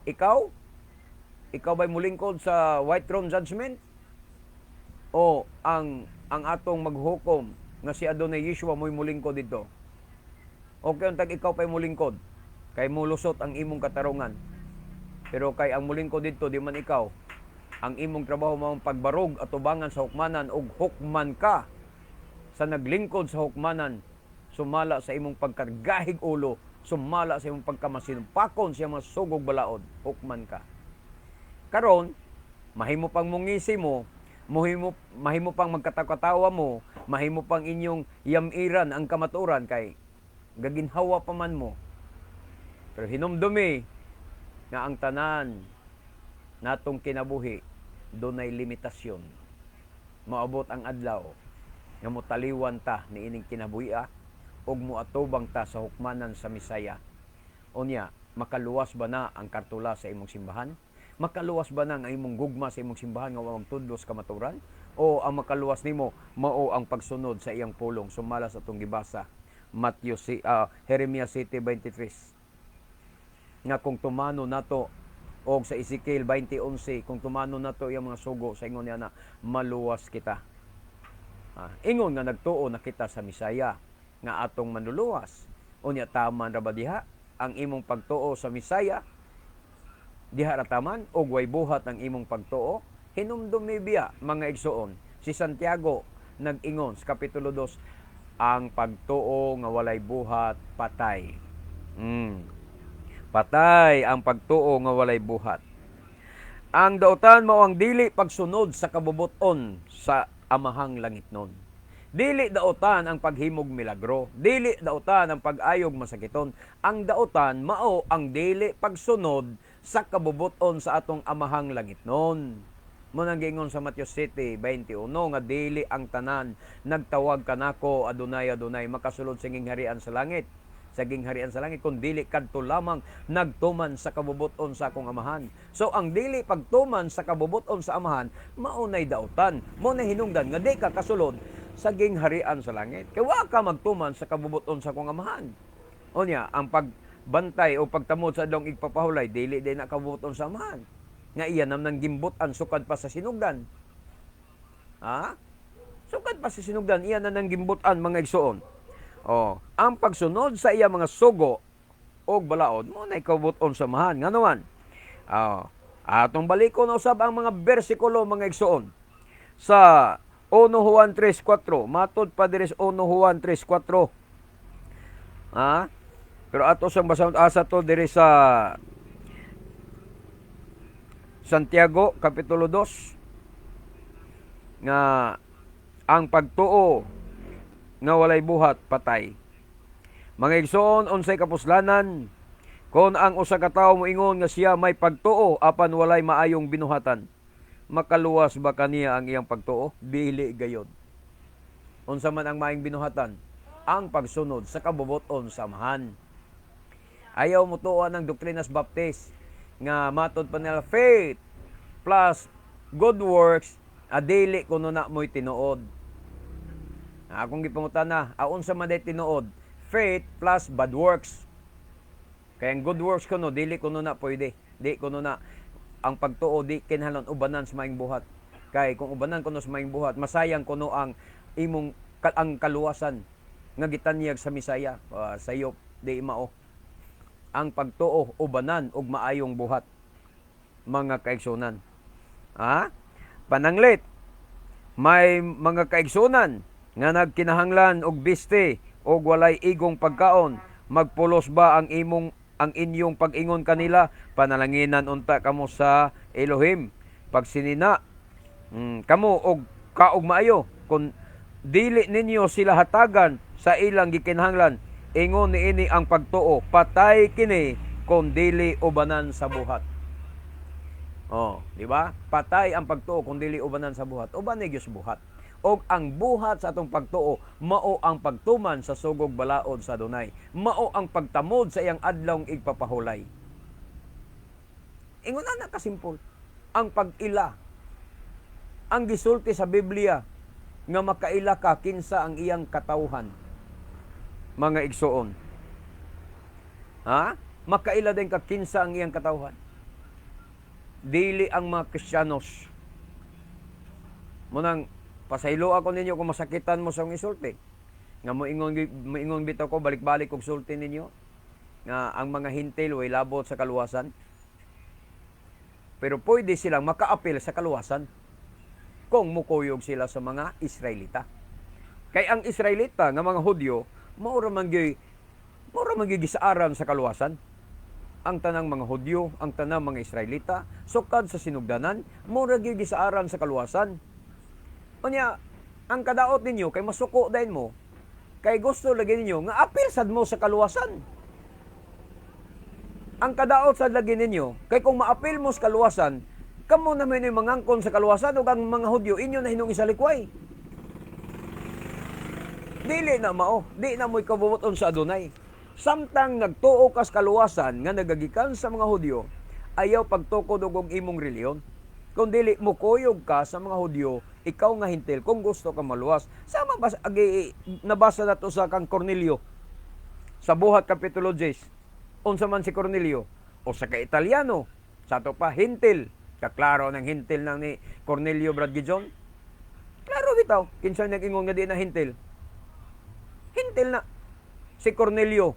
Ikaw? Ikaw ba'y mulingkod sa white throne judgment? O ang atong maghukom nga si Adonai Yeshua mo'y mulingkod dito? Okay, untag ikaw pa'y mulingkod. Kay mulusot ang imong katarungan. Pero kay ang mulingkod dito, di man ikaw. Ang imong trabaho mao ang pagbarog at tubangan sa hukmanan ug hukman ka sa naglingkod sa hukmanan, sumala sa imong pagkagahig ulo, sumala sa imong pagkamasinumpakon sa mga sugog balaod, hukman ka. Karon, mahimo pang mungisi mo, mahimo pang magkatawa mo, mahimo pang inyong yamiran ang kamaturan kay gaginhawa pa man mo. Pero hinumdumi nga ang tanan natong kinabuhi dunay limitasyon. Moabot ang adlaw nga motaliwan ta niining kinabuhi ug moatubang ta sa hukmanan sa Misaya. Unya, makaluwas ba na ang kartula sa imong simbahan? Makaluwas ba na ang imong gugma sa imong simbahan nga wa magtudlos kamaturan? O ang makaluwas nimo mao ang pagsunod sa iyang pulong sumala sa atong gibasa, Matthew si Jeremias 7:23, nga kung tumano nato, og sa Ezekiel 20:11, kung tumano nato iyang mga sugo, sa ingon niya na maluwas kita. Ingon nga nagtuo na kita sa Misaya nga atong manluluwas. Unya, taman ra ba diha ang imong pagtuo sa Misaya? Diha ra taman og way buhat ang imong pagtuo? Hinumdumi biya, mga igsoon, si Santiago nag-ingon sa kapitulo 2, ang pagtuo nga walay buhat, patay. Patay ang pagtuo nga walay buhat. Ang dautan mao ang dili pagsunod sa kabubuton sa Amahang Langitnon. Dili dautan ang paghimog milagro, dili dautan ang pag-ayog masakiton. Ang dautan mao ang dili pagsunod sa kabubuton sa atong Amahang Langitnon. Mo nang giingon sa Matthew 7:21 nga dili ang tanan nagtawag kanako, "Adunay, Adunay," makasulod sa gingharian sa langit, kun dili kadto lamang nagtuman sa kabubuton sa akong Amahan. So ang dili pagtuman sa kabubuton sa Amahan mao nay dautan. Mo na hinungdan nga di ka kasulod sa gingharian sa langit. Kay wa ka magtuman sa kabubuton sa akong Amahan. Unya, ang pagbantay o pagtamod sa adlong igpapahulay, dili din na kabubuton sa Amahan. Nga iya namang gimbutan sukad pa sa sinugdan. Ha? Sukad pa sa sinugdan, iya na nang gimbutan, mga igsoon. Oh, ang pagsunod sa iya mga sugo og balaod mo na ikabuton sa Amahan. Ngano man? Oh, atong balikon usab ang mga bersikulo, mga igsoon. Sa 1 Juan 3:4, matod pa diri sa 1 Juan 3:4. Ha? Pero ato sang basahon asa to diri sa Santiago kapitulo 2 nga ang pagtuo nga walay buhat, patay. Mga igsoon, unsay kapuslanan Kon ang usa ka tawo moingon nga siya may pagtuo apan walay maayong binuhatan, makaluwas ba kaniya ang iyang pagtuo? Dili gayod. Unsa man ang maayong binuhatan? Ang pagsunod sa kabubut-on sa Amahan. Ayaw mo tuoan ang doktrinas Baptist nga matod pa nila faith plus good works, adili kuno na mo'y tinuod. Akong gipangutana, unsa man day tinuod? Faith plus bad works. Kaya ang good works kuno dili kuno na pwede. Di kuno na ang pagtuo di kinahanglan ubanan sa maayong buhat. Kay kung ubanan kuno sa maayong buhat, masayang kuno ang imong ang kaluwasan nga gitanyag sa Misaya. Sayop di mao. Ang pagtuo ubanan og maayong buhat, mga kaigsunan. Ha? Pananglit, may mga kaigsunan nga nagkinahanglan og biste og walay igong pagkaon, magpulos ba ang inyong pag-ingon kanila, "Panalanginan unta kamo sa Elohim"? Pagsinina kamo og kaog maayo kung dili ninyo sila hatagan sa ilang gikinahanglan. Ingon niini ang pagtuo, patay kini kung dili ubanan sa buhat. Oh, di ba? Patay ang pagtuo kung dili ubanan sa buhat. Uban ni gyud sa buhat. Og ang buhat sa atong pagtuo mao ang pagtuman sa sugog balaod sa Adunay. Mao ang pagtamod sa iyang adlawng igpapahulay. Ingon ana kasimpol. Ang pag-ila. Ang gisulti sa Biblia nga makaila ka kinsa ang iyang katawhan. Mga igsuon. Ha? Makaila din ka kinsa ang iyang katawhan. Dili ang mga Kristiyanos. Munang pasaylo ako ninyo kung masakitan mo sa akong isulti. Nga moingon bitaw ko, balik-balik og sulti ninyo nga ang mga Hentil way labot sa kaluwasan. Pero pwede silang makaapil sa kaluwasan kung mukuyog sila sa mga Israelita. Kay ang Israelita nga mga Hudyo, mao ra man gyud gisaaran sa kaluwasan. Ang tanang mga Hudyo, ang tanang mga Israelita, sukad sa sinugdanan, mao ra gyud gisaaran sa kaluwasan. Unya, ang kadaot ninyo kay masuko dayon mo, kay gusto lagi ninyo nga apil sad mo sa kaluwasan. Ang kadaot sad lagi ninyo, kay kung maapil mo sa kaluwasan, kamo na may mangangkon sa kaluwasan ug ang mga Hudyo inyo na hinong isalikway. Dili na mao, di na mo'y kabubuton sa Adunay. Samtang nagtuo kas kaluwasan nga nagagikan sa mga Hudyo, ayaw pagtukod og imong reliyon. Kung dili mukuyog ka sa mga Hudyo, ikaw nga Hentil, kung gusto ka maluwas. Sama ba, agi, nabasa na to sa kang Cornelio sa Buhat Kapitulo 10. Unsa man si Cornelio? O sa ka Italiano, sa ato pa, Hentil. Kaklaro ng Hentil nang ni Cornelio, Brad Gijon. Klaro bitaw, kinsa nag-ingon nga di na Hentil? Hentil na si Cornelio.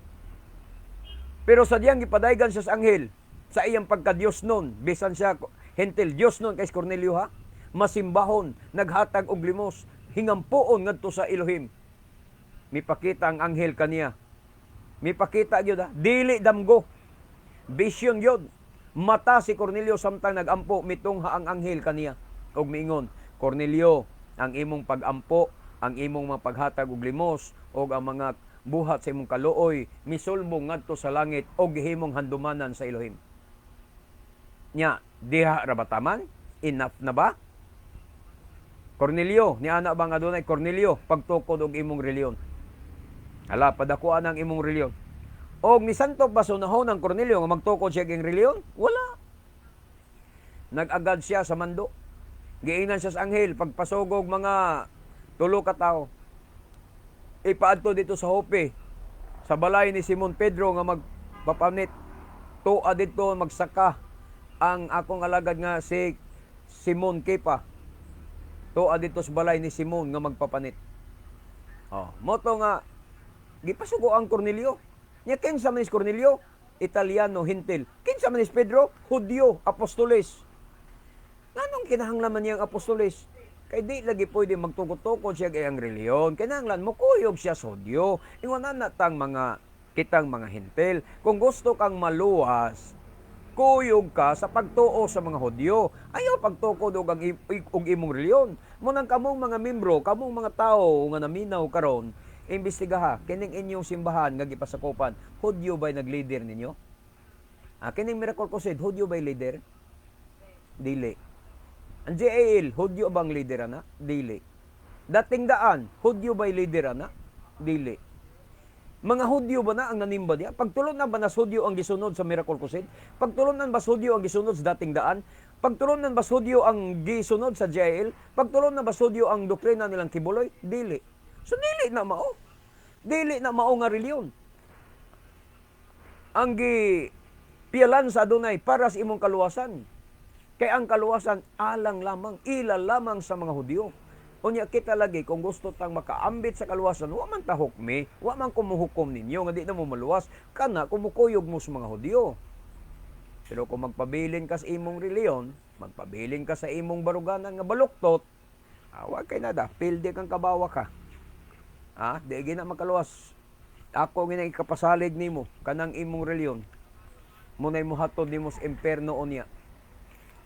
Pero sadyang gipadaygan siya sa anghel sa iyang pagka-Diyos nun, bisan siya Hentil, Diyos nun kay si Cornelio ha. Masimbahon, naghatag og limos, hingampuon ngadto sa Elohim. Mipakita ang anghel kaniya. Mipakita gyud ha, dili damgo. Vision gyud. Mata si Cornelio samtang nagampo, mitungha ang anghel kaniya ug miingon, "Cornelio, ang imong pagampo, ang imong mga paghatag og limos ug ang mga buhat sa imong kaluoy misulbong ngadto sa langit og gihimong handumanan sa Elohim." Nya, diha ra ba taman? Enough na ba? Cornelio, ni ana ba nga adunay Cornelio pagtukod og imong reliyon? Hala, padakuan ang imong reliyon. Og nisantop ba sa unahon ang Cornelio nga magtukod siya og reliyon? Wala. Nag-agad siya sa mando. Giingnan siya sa anghel pagpasugog mga tulo ka tawo. Ipaadto dito sa Jope sa balay ni Simon Pedro nga magpapanit. Tua dito magsaka ang akong alagad nga si Simon Kepa. Tua dito sa balay ni Simon nga magpapanit. Oh, moto nga gipasugo ang Cornelio. Nya kinsa man is Cornelio? Italiano, Hentil. Kinsa man is Pedro? Hudyo, apostoles. Nganong kinahanglan man niyang apostoles? Kay di lagi pwede magtukod-tukod siya kay ang reliyon. Kinahanglan mo kuyog siya sa Hudyo. Ingon na tang mga kitang mga Hentil. Kung gusto kang maluwas, kuyog ka sa pagtuo sa mga Hudyo. Ayaw pagtukod og imong reliyon. Munang kamong mga membro, kamong mga tao nga naminaw karon, imbestigaha kining inyong simbahan nga gipasakupan, Hudyo ba'y nag-leader ninyo? Ah, kining Miracle Crusade, Hudyo ba'y leader? Dili. Ang JAL, Hudyo bang leader ana? Dili. Dating Daan, Hudyo ba'y leader ana? Dili. Mga Hudyo ba na ang nanimba diya? Pagtulunan ba nas Hudyo ang gisunod sa Miracle Crusade? Pagtulunan ba Hudyo ang gisunod sa Dating Daan? Pagtulunan ba Hudyo ang gisunod sa JAL? Pagtulunan ba Hudyo ang doktrina nilang Quiboloy? Dili. So dili na mao. Dili na mao nga reliyon ang gi piyalan sa Adunay para sa imong kaluwasan. Kay ang kaluwasan alang lamang, ila lamang sa mga Hudyo. Unya kita lagi kung gusto tang makaambit sa kaluwasan, wa man ta hukmi, wa man kumuhukom ninyo nga di na mo maluwas, kana kumukuyog mo sa mga Hudyo. Pero kung magpabilin ka sa imong reliyon, magpabilin ka sa imong baruganan nga baluktot, wa kay nada, pildi kang kabawa ka. Ah, di gina makaluwas. Ako nga ikapasalig nimo kanang imong reliyon. Munay mohatod nimo sa imperno unya.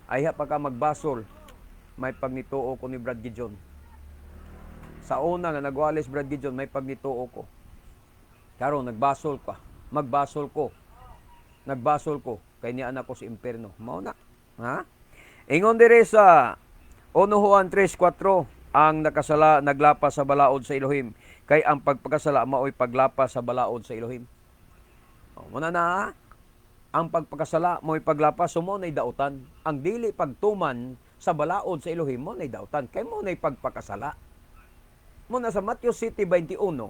Ayha pa ka magbasol, may pagnituo ko ni Brad Gideon. Sa una nga nagwalis Brad Gideon, may pagnituo ko. Karon nagbasol ka, magbasol ko. Nagbasol ko kay niya anak ko sa imperno. Mao na. Ha? Ingon dire sa 1 Juan 3:4, ang nakasala naglapas sa balaod sa Elohim, kay ang pagpakasala maoy paglapas sa balaod sa Elohim. O, muna na ha? Ang pagpakasala mo'y paglapas, so mo na'y dautan. Ang dili pagtuman sa balaod sa Elohim mo na'y dautan, kay mo na'y pagpakasala. Mo na sa Matthew 7:21,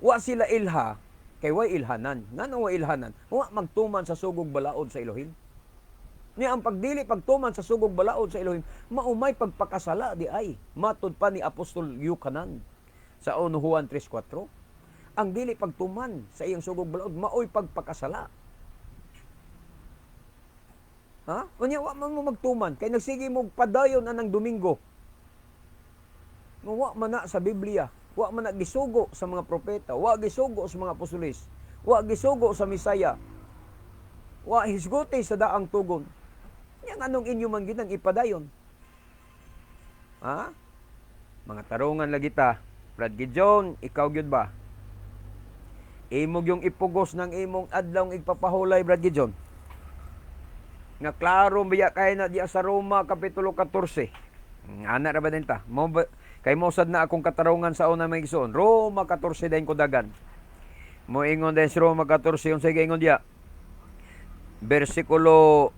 wa sila ilha, kay way ilhanan. Ngano way ilhanan? Wa magtuman sa sugog balaod sa Elohim. Niya ang pagdili pagtuman sa sugog balaod sa Elohim, maumay pagpakasala di ay. Matod pa ni Apostol Yucanan sa 1 Juan 3:4. Ang dili pagtuman sa iyang sugog balaod, maoy pagpakasala. Ha? Unya wa man mo magtuman kay nagsige mo padayon anang Domingo. Nga wa man na sa Biblia, wa man na gisugo sa mga propeta, wa gisugo sa mga apostolis, wa gisugo sa Misaya. Wa hisguti sa daang tugon. Nya anong inyo man ginang ipadayon? Ha? Mga tarungan lagi ta. Brad Gideon, ikaw gyud ba? Imog yung ipugos ng imong adlaw igpapahulay, Brad Gideon. Nga klaro biya kay na diya sa Roma kapitulo 14. Ana ra ba din ta? Mo ba, kay mo sad na akong katarungan sa una, mga igsoon. Roma 14 din ko dagan. Moingon din sa Roma 14, unsay giingon diya? Versikulo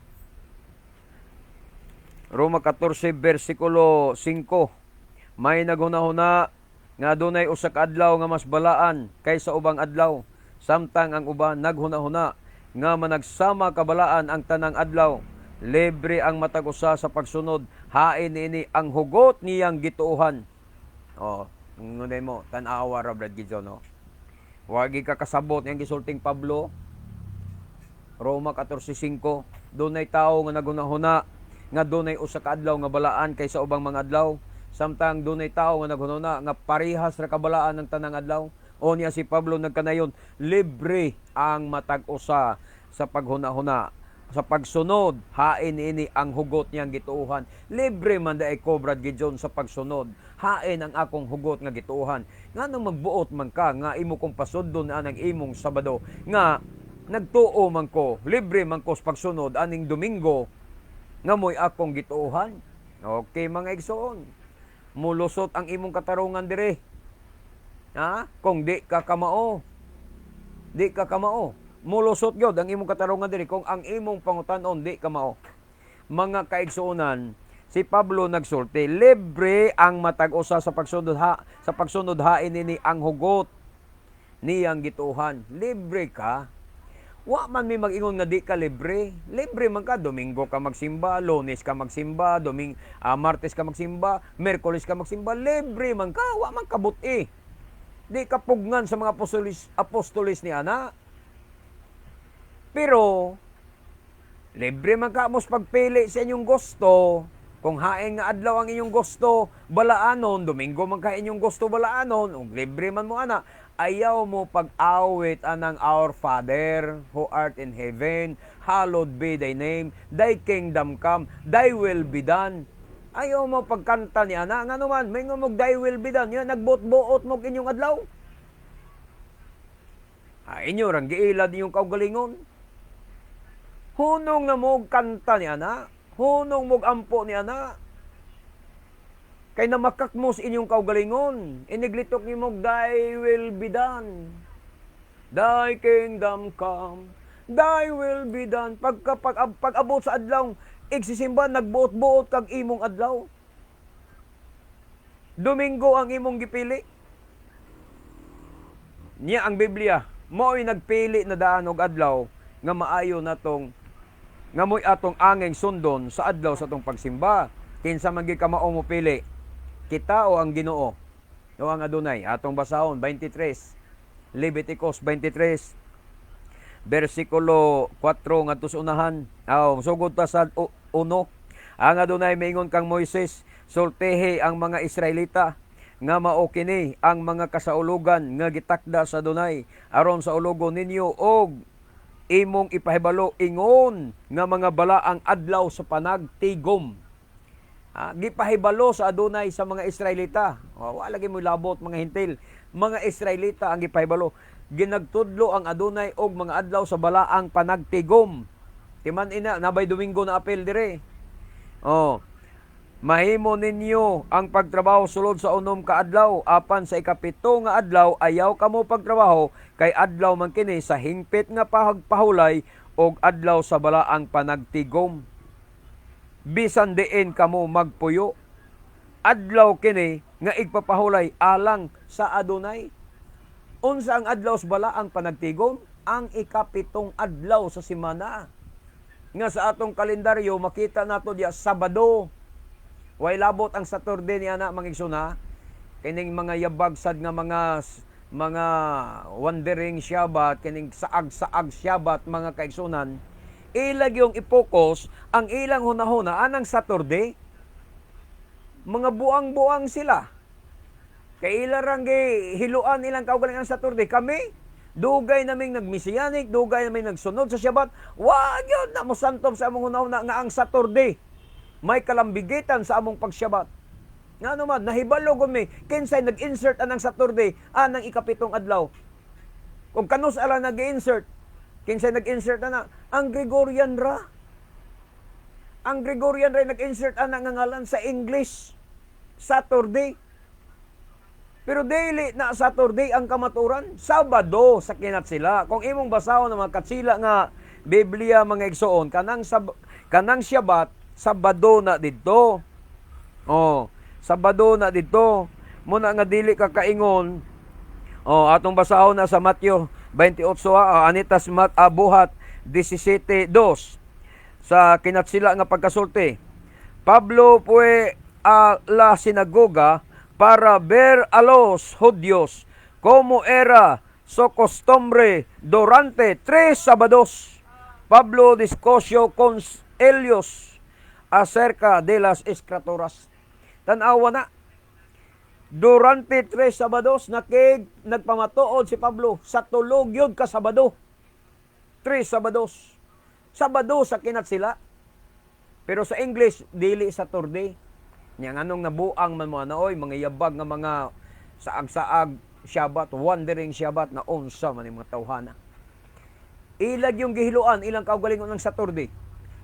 Roma 14 versikulo 5. May naghunahuna nga adunay usa ka adlaw nga mas balaan kaysa ubang adlaw, samtang ang uban naghunahuna nga managsama kabalaan ang tanang adlaw. Libre ang matag usa sa pagsunod, hain niini ang hugot niyang gituohan. Oh, ngunay mo, tan-awa ra, Brad Gideon, no? Wagi ka kasabot niyang gisulting Pablo. Roma 14:5, dunay tawo nga naghunahuna nga dunay usa ka adlaw nga balaan kaysa ubang mga adlaw, samtang dunay tawo nga naghunahuna nga parehas ra kabalaan ang tanang adlaw. O niya si Pablo nagkanayon, libre ang matag usa sa paghunahuna sa pagsunod, hain ini ang hugot niyang gituohan. Libre man daay ko, Brad Gideon, sa pagsunod, hain ang akong hugot nga gituohan. Nganong magbuot man ka nga imo kong pasundon anang imong Sabado, nga nagtuo man ko, libre man ko sa pagsunod aning Domingo nga mo'y akong gituohan? Okay, mga igsoon, mulusot ang imong katarungan dire. Ha? Kung di ka kamao, di ka kamao. Mulusot gyud ang imong katarungan diri kung ang imong pangutan-on di ka mao. Mga kaigsuonan, si Pablo nagsulti, libre ang matag usa sa pagsunod ha, sa pagsunod, hain nini ang hugot niyang gituohan. Libre ka. Wa man may mag-ingon nga di ka libre. Libre man ka. Domingo ka magsimba, Lunes ka magsimba, Martes ka magsimba, Miyerkules ka magsimba. Libre man ka. Wa man kabuti. Di ka pugnan sa mga apostolis ni ana. Pero, libre man ka mo sa pagpili sa inyong gusto. Kung hain nga adlaw ang inyong gusto, balaanon, Domingo man ka inyong gusto balaanon, ug libre man mo ana, ayaw mo pag-awit anang "Our Father who art in heaven, hallowed be thy name, thy kingdom come, thy will be done." Ayaw mo pagkanta ni ana, ngano man, may mo "Thy will be done," yan, nagbuot-buot mo inyong adlaw. Ah, inyo rang giilad inyong kaugalingon. Hunong na mo kanta ni ana, hunong mo ampo ni ana. Kay namakak mo sa inyong kaugalingon, iniglitok nimo, "Thy will be done. Thy kingdom come, thy will be done." Pagka pag-abot sa adlaw, igsisimba, nagbuot-buot kag imong adlaw. Domingo ang imong gipili. Niya ang Biblia, mao'y nagpili na daan og adlaw nga maayo natong nga mo'y atong anging sundon sa adlaw sa atong pagsimba. Kinsa man gyud kamao mo pili? Kita o ang Ginoo? O ang Adunay? Atong basahon 23. Leviticus 23 versikulo 4 ngadto sa unahan. Aw, sugod ta sa uno. Ang Adunay miingon kang Moises, "Sultihi ang mga Israelita nga mao kini ang mga kasaulugan nga gitakda sa Adunay aron sa ulugon ninyo og imong ipahibalo ingon nga mga balaang adlaw sa panagtigom." Ah, gipahibalo sa Adunay sa mga Israelita. Oh, wala lagi mo labot mga Hentil. Mga Israelita ang gipahibalo. Ginagtudlo ang Adunay og mga adlaw sa balaang panagtigom. Timan ina nabay Domingo na apel dire. Oh. "Mahimo ninyo ang pagtrabaho sulod sa 6 ka adlaw, apan sa 7 nga adlaw ayaw kamo pagtrabaho, kay adlaw man kini sa hingpit nga pagpahulay og adlaw sa balaang panagtigom. Bisan diin kamo magpuyo, adlaw kini nga igpapahulay alang sa Adunay." Unsa ang adlaw sa balaang panagtigom? Ang 7 adlaw sa semana. Nga sa atong kalendaryo makita nato diya Sabado. Way labot ang Saturday niya na, mga igsoon. Kining mga yabag sad nga mga wandering Shabbat, kining saag-saag Shabbat, mga kaigsunan, ilag yung i-focus ang ilang hunahuna anang Saturday. Mga buang-buang sila. Kay ila rang hiluan ilang kaugalingon ang Saturday. Kami, dugay naming nag-Messianic, dugay naming nagsunod sa Shabbat. Wa gyud na mosantob sa among hunahuna nga ang Saturday may kalambigitan sa among pag-Shabbat. Nga naman, nahibalo gud mi kinsay nag-insert anang Saturday anang 7 adlaw. Kung kanus ala nag-insert, kinsay nag-insert ana? Ang Gregorian ra. Ang Gregorian ra nag-insert ana nga ngalan sa English. Saturday. Pero dili na Saturday ang kamaturan, Sabado sa kinatsila. Kung imong basahon ng mga katsila nga Biblia, mga igsoon, kanang Shabbat, Sabado na didto. Oh, Sabado na didto. Muna nga dili ka kaingon. Oh, atong basahon na sa Mateo 28 ha, anitas mat Buhat 17:2 sa kinatsila nga pagkasulti. "Pablo fue a la sinagoga para ver a los judíos, como era su costumbre durante 3 sábados. Pablo discutió con ellos acerca de las escrituras." Tan-awa na. Durante 3 sábados, nakig nagpamatuod si Pablo sa 3 yun ka Sabado. 3 sábados. Sabado sa kinatsila. Pero sa English, dili Saturday. Nya nganong nabuang man mo ana oy, mga yabag nga mga saag-saag Shabbat, wandering Shabbat na unsa man yung mga tawhana. Ilag yung gihiluan ilang kaugalingon ng Saturday.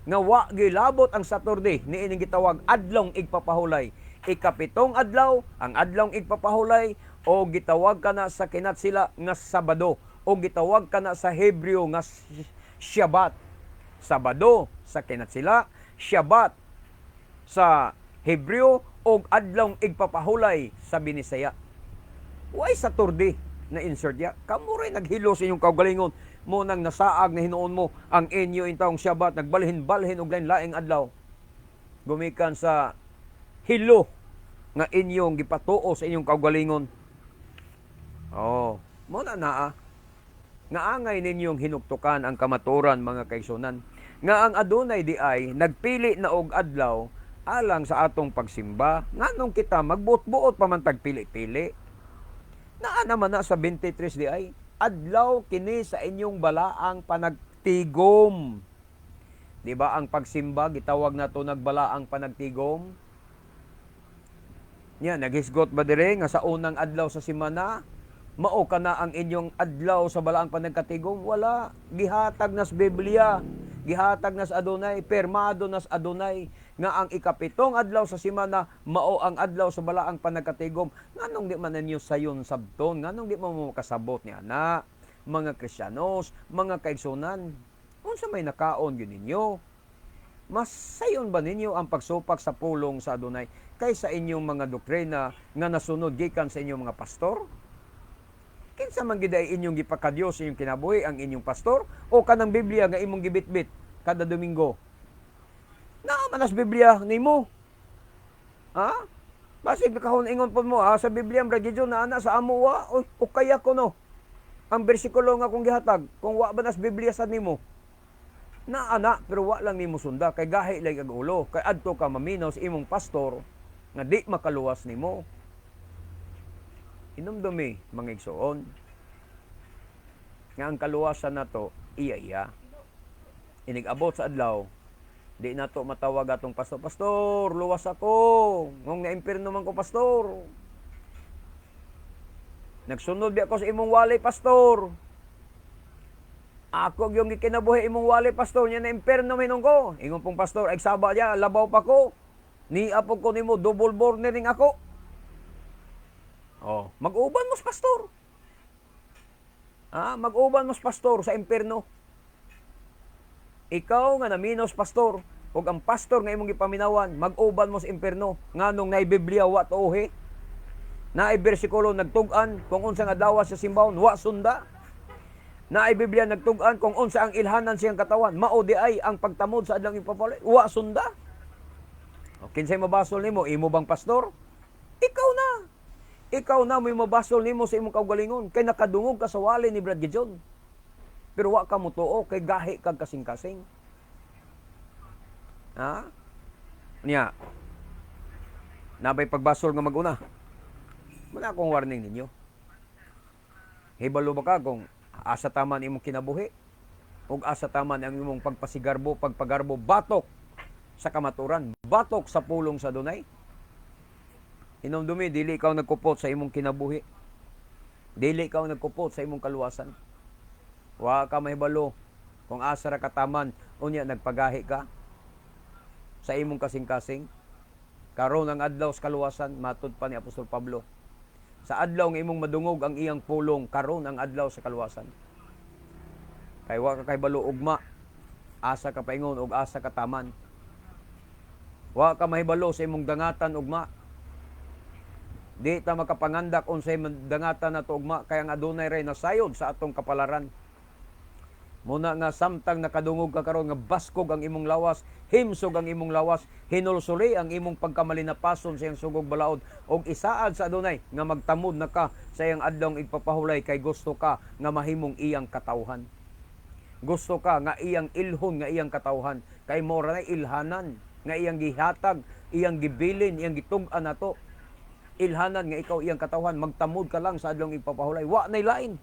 Nga wa gilabot ang Saturday niining gitawag adlong igpapahulay. 7 adlaw, ang adlong igpapahulay o gitawag kana sa kinatsila nga Sabado o gitawag kana sa Hebreo nga Shabbat. Sabado sa kinatsila, Shabbat sa Hebreo o adlong igpapahulay sa Binisaya. Why Saturday na insert ya? Kamo ray naghilo sa inyong kaugalingon mo nang nasaag na hinuon mo ang inyo intawong Shabbat, nagbalhin-balhin og lain-laing adlaw gumikan sa hilo nga inyong gipatuo sa inyong kaugalingon. Oh, mo na naa nga angay ninyong hinuktukan ang kamaturan, mga kaigsunan, nga ang Adunay di ay nagpili na og adlaw alang sa atong pagsimba. Nganong kita magbuot-buot pa man tagpili-pili? Naa naman na sa 23 di ay adlaw kini sa inyong balaang panagtigom. Di ba ang pagsimba gitawag nato nagbalaang panagtigom? Nya naghisgot ba dire nga sa unang adlaw sa semana mao kana ang inyong adlaw sa balaang panagkatigom? Wala, gihatag na sa Biblia. Gihatag nas Adonay, permado nas Adonay nga ang ikapitong adlaw sa semana mao ang adlaw sa balaang panagkatigom. Nganong di man ninyo sayon sabton? Nganong di mo makasabot ni ana? Mga Kristiyanos, mga kaigsunan, unsa may nakaon gyud ninyo? Mas sayon ba ninyo ang pagsupak sa pulong sa Adonay kaysa inyong mga doktrina nga nasunod gikan sa inyong mga pastor? Kinsa man gid ay inyong gipakadiyos sa inyong kinabuhi, ang inyong pastor o kanang Biblia nga imong gibitbit kada Domingo? Naa man as Biblia nimo. Ha? Basig nakahon ingon pod mo ha, sa Biblia, Brad Gideon, na ana sa amo wa oy, okay ako no. Ang bersikulo nga akong gihatag, kung wa ba nas Biblia sa nimo. Naa na, pero wa lang nimo sunda kay gahi lang ag ulo, kay adto ka maminaw sa imong pastor nga di makaluwas nimo. Hinumdumi, mga igsoon, nga ang kaluwasan nato iya-iya. Inig-abot sa adlaw, di nato matawag atong pastor, "Pastor, luwas ako. Ngong naimpirno man ko, pastor. Nagsunod di ako sa imong wali, pastor. Ako yung gikinabuhi imong wali, pastor, nya na impierno man ko." Ingon pong pastor, "Ay saba diya, labaw pa ko. Ni apog ko nimo, double born ning ako." Oh, mag-uban mo sa pastor. Ah, mag-uban mo sa pastor sa impierno. Ikaw nga naminos pastor, ug ang pastor nga imong gipaminawan, mag-uban mo sa impierno nganong naay Biblia wa tuohi. Naay bersikulo nagtug-an kung unsa nga adlaw sa simbahon, wa sunda. Naay Biblia nagtug-an kung unsa ang ilhanan siyang katawan, mao di ay ang pagtamod sa adlawng ipapalay, wa sunda. O, kinsay mabasol nimo, imo bang pastor? Ikaw na. Ikaw na may mabasol nimo sa imong kaugalingon kay nakadungog ka sa wali ni Brad Gideon. Pero wa ka motuo kay gahi kag kasing-kasing. Ha? Niya. Nabay pagbasol nga maguna. Muna akong warning ninyo. Hibalo ba ka kung asa taman imong kinabuhi? Ug asa taman ang imong pagpasigarbo, pagpagarbo, batok sa kamaturan, batok sa pulong sa Adonay? Hinumdumi, dili ikaw nagkupot sa imong kinabuhi. Dili ikaw nagkupot sa imong kaluwasan. Wa ka mahibalo kung asa ra kataman, unya nagpagahi ka sa imong kasing-kasing. Karon ang adlaw sa kaluwasan, matud pa ni Apostol Pablo. Sa adlaw nga imong madungog ang iyang pulong, karon ang adlaw sa kaluwasan. Kay wa ka kahibalo ugma, asa ka paingon ug asa ka taman. Wa ka mahibalo sa imong dangatan ugma. Di ta makapangandak unsay dangatan nato ugma, kay ang adunay ray nasayod sa atong kapalaran. Muna nga samtang nakadungog ka karon nga baskog ang imong lawas, himsog ang imong lawas, hinulsuli ang imong pagkamalinapason sa iyang sugog balaod og isaad sa Adunay nga magtamod na ka sa iyang adlawng igpapahulay, kay gusto ka nga mahimong iyang katawhan. Gusto ka nga iyang ilhon nga iyang katawhan, kay mo ra na ilhanan nga iyang gihatag, iyang gibilin, iyang gitug-an nato. Ilhanan nga ikaw iyang katawhan, magtamod ka lang sa adlawng igpapahulay. Wa nay lain.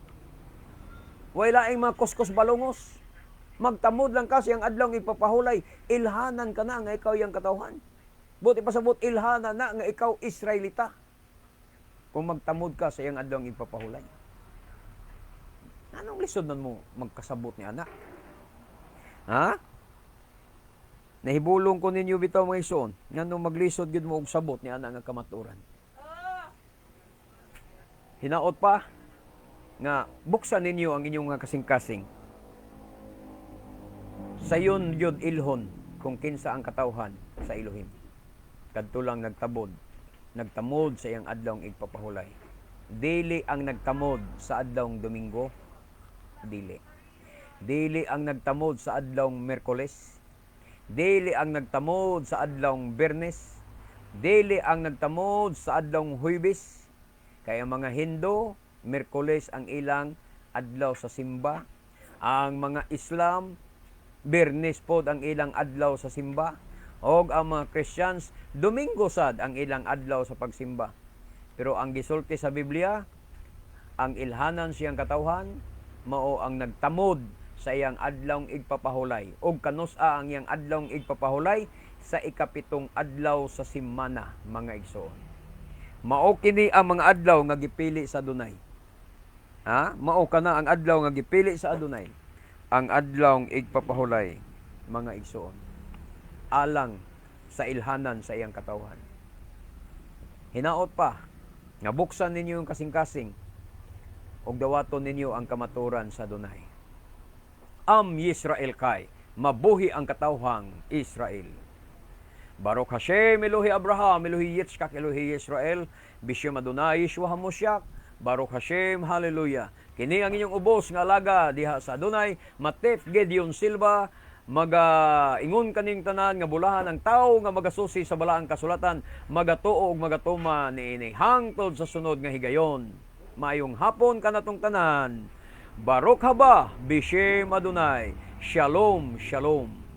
Way laing mga kuskos balungos. Magtamod lang ka siyang adlawng ipapahulay. Ilhanan ka na nga ikaw iyang katawhan. Buti pasabot, ilhanan na nga ikaw Israelita. Kung magtamod ka sa iyang adlawng ipapahulay. Anong lisod nun mo magkasabot ni anak? Ha? Nahibulong ko ninyo bitaw, mga igsoon, nganong maglisod gyud mo og sabot ni ana nga kamatuoran. Hinaot pa nga buksan ninyo ang inyong mga kasing-kasing. Sayon gyud ilhon kung kinsa ang katawhan sa Elohim. Kadto lang nagtabod, nagtamod sa iyang adlawng igpapahulay. Dili ang nagtamod sa adlawng Domingo, dili. Dili ang nagtamod sa adlawng Miyerkules. Dili ang nagtamod sa adlawng Biyernes. Dili ang nagtamod sa adlawng Huwebes. Kaya mga Hindu, Miyerkules ang ilang adlaw sa simba. Ang mga Islam, Biyernes pod ang ilang adlaw sa simba. Og ang mga Christians, Domingo sad ang ilang adlaw sa pagsimba. Pero ang gisulti sa Biblia, ang ilhanan siyang katawhan, mao ang nagtamod sa iyang adlawng igpapahulay. Og kanus-a ang iyang adlawng igpapahulay? Sa ikapitong adlaw sa semana, mga igsoon. Mao kini ang mga adlaw nga gipili sa Adunay. Ha? Mao kana ang adlaw nga gipili sa Adunay. Ang adlawng igpapahulay. mga igsoon, alang sa ilhanan sa iyang katawhan. Hinaot pa nga buksan ninyo yung kasing-kasing ug dawaton ninyo ang kamaturan sa Adunay. Am Yisrael kay, mabuhi ang katawhang Israel. Baruch Hashem, Elohi Abraham, Elohi Yitzchak, Elohi Israel, Bishem Adonai, Yeshua HaMoshiach, Baruch Hashem, Hallelujah. Kini ang inyong ubos nga alaga diha sa Adunay, Matef Gideon Silva, maga ingon kaning tanan nga bulahan ang tao nga magasusi sa balaang kasulatan, magatuo ug magatuma niini hangtod sa sunod nga higayon. Maayong hapon kanatong tanan. Baruch haba, Bishem Adonai. Shalom, shalom.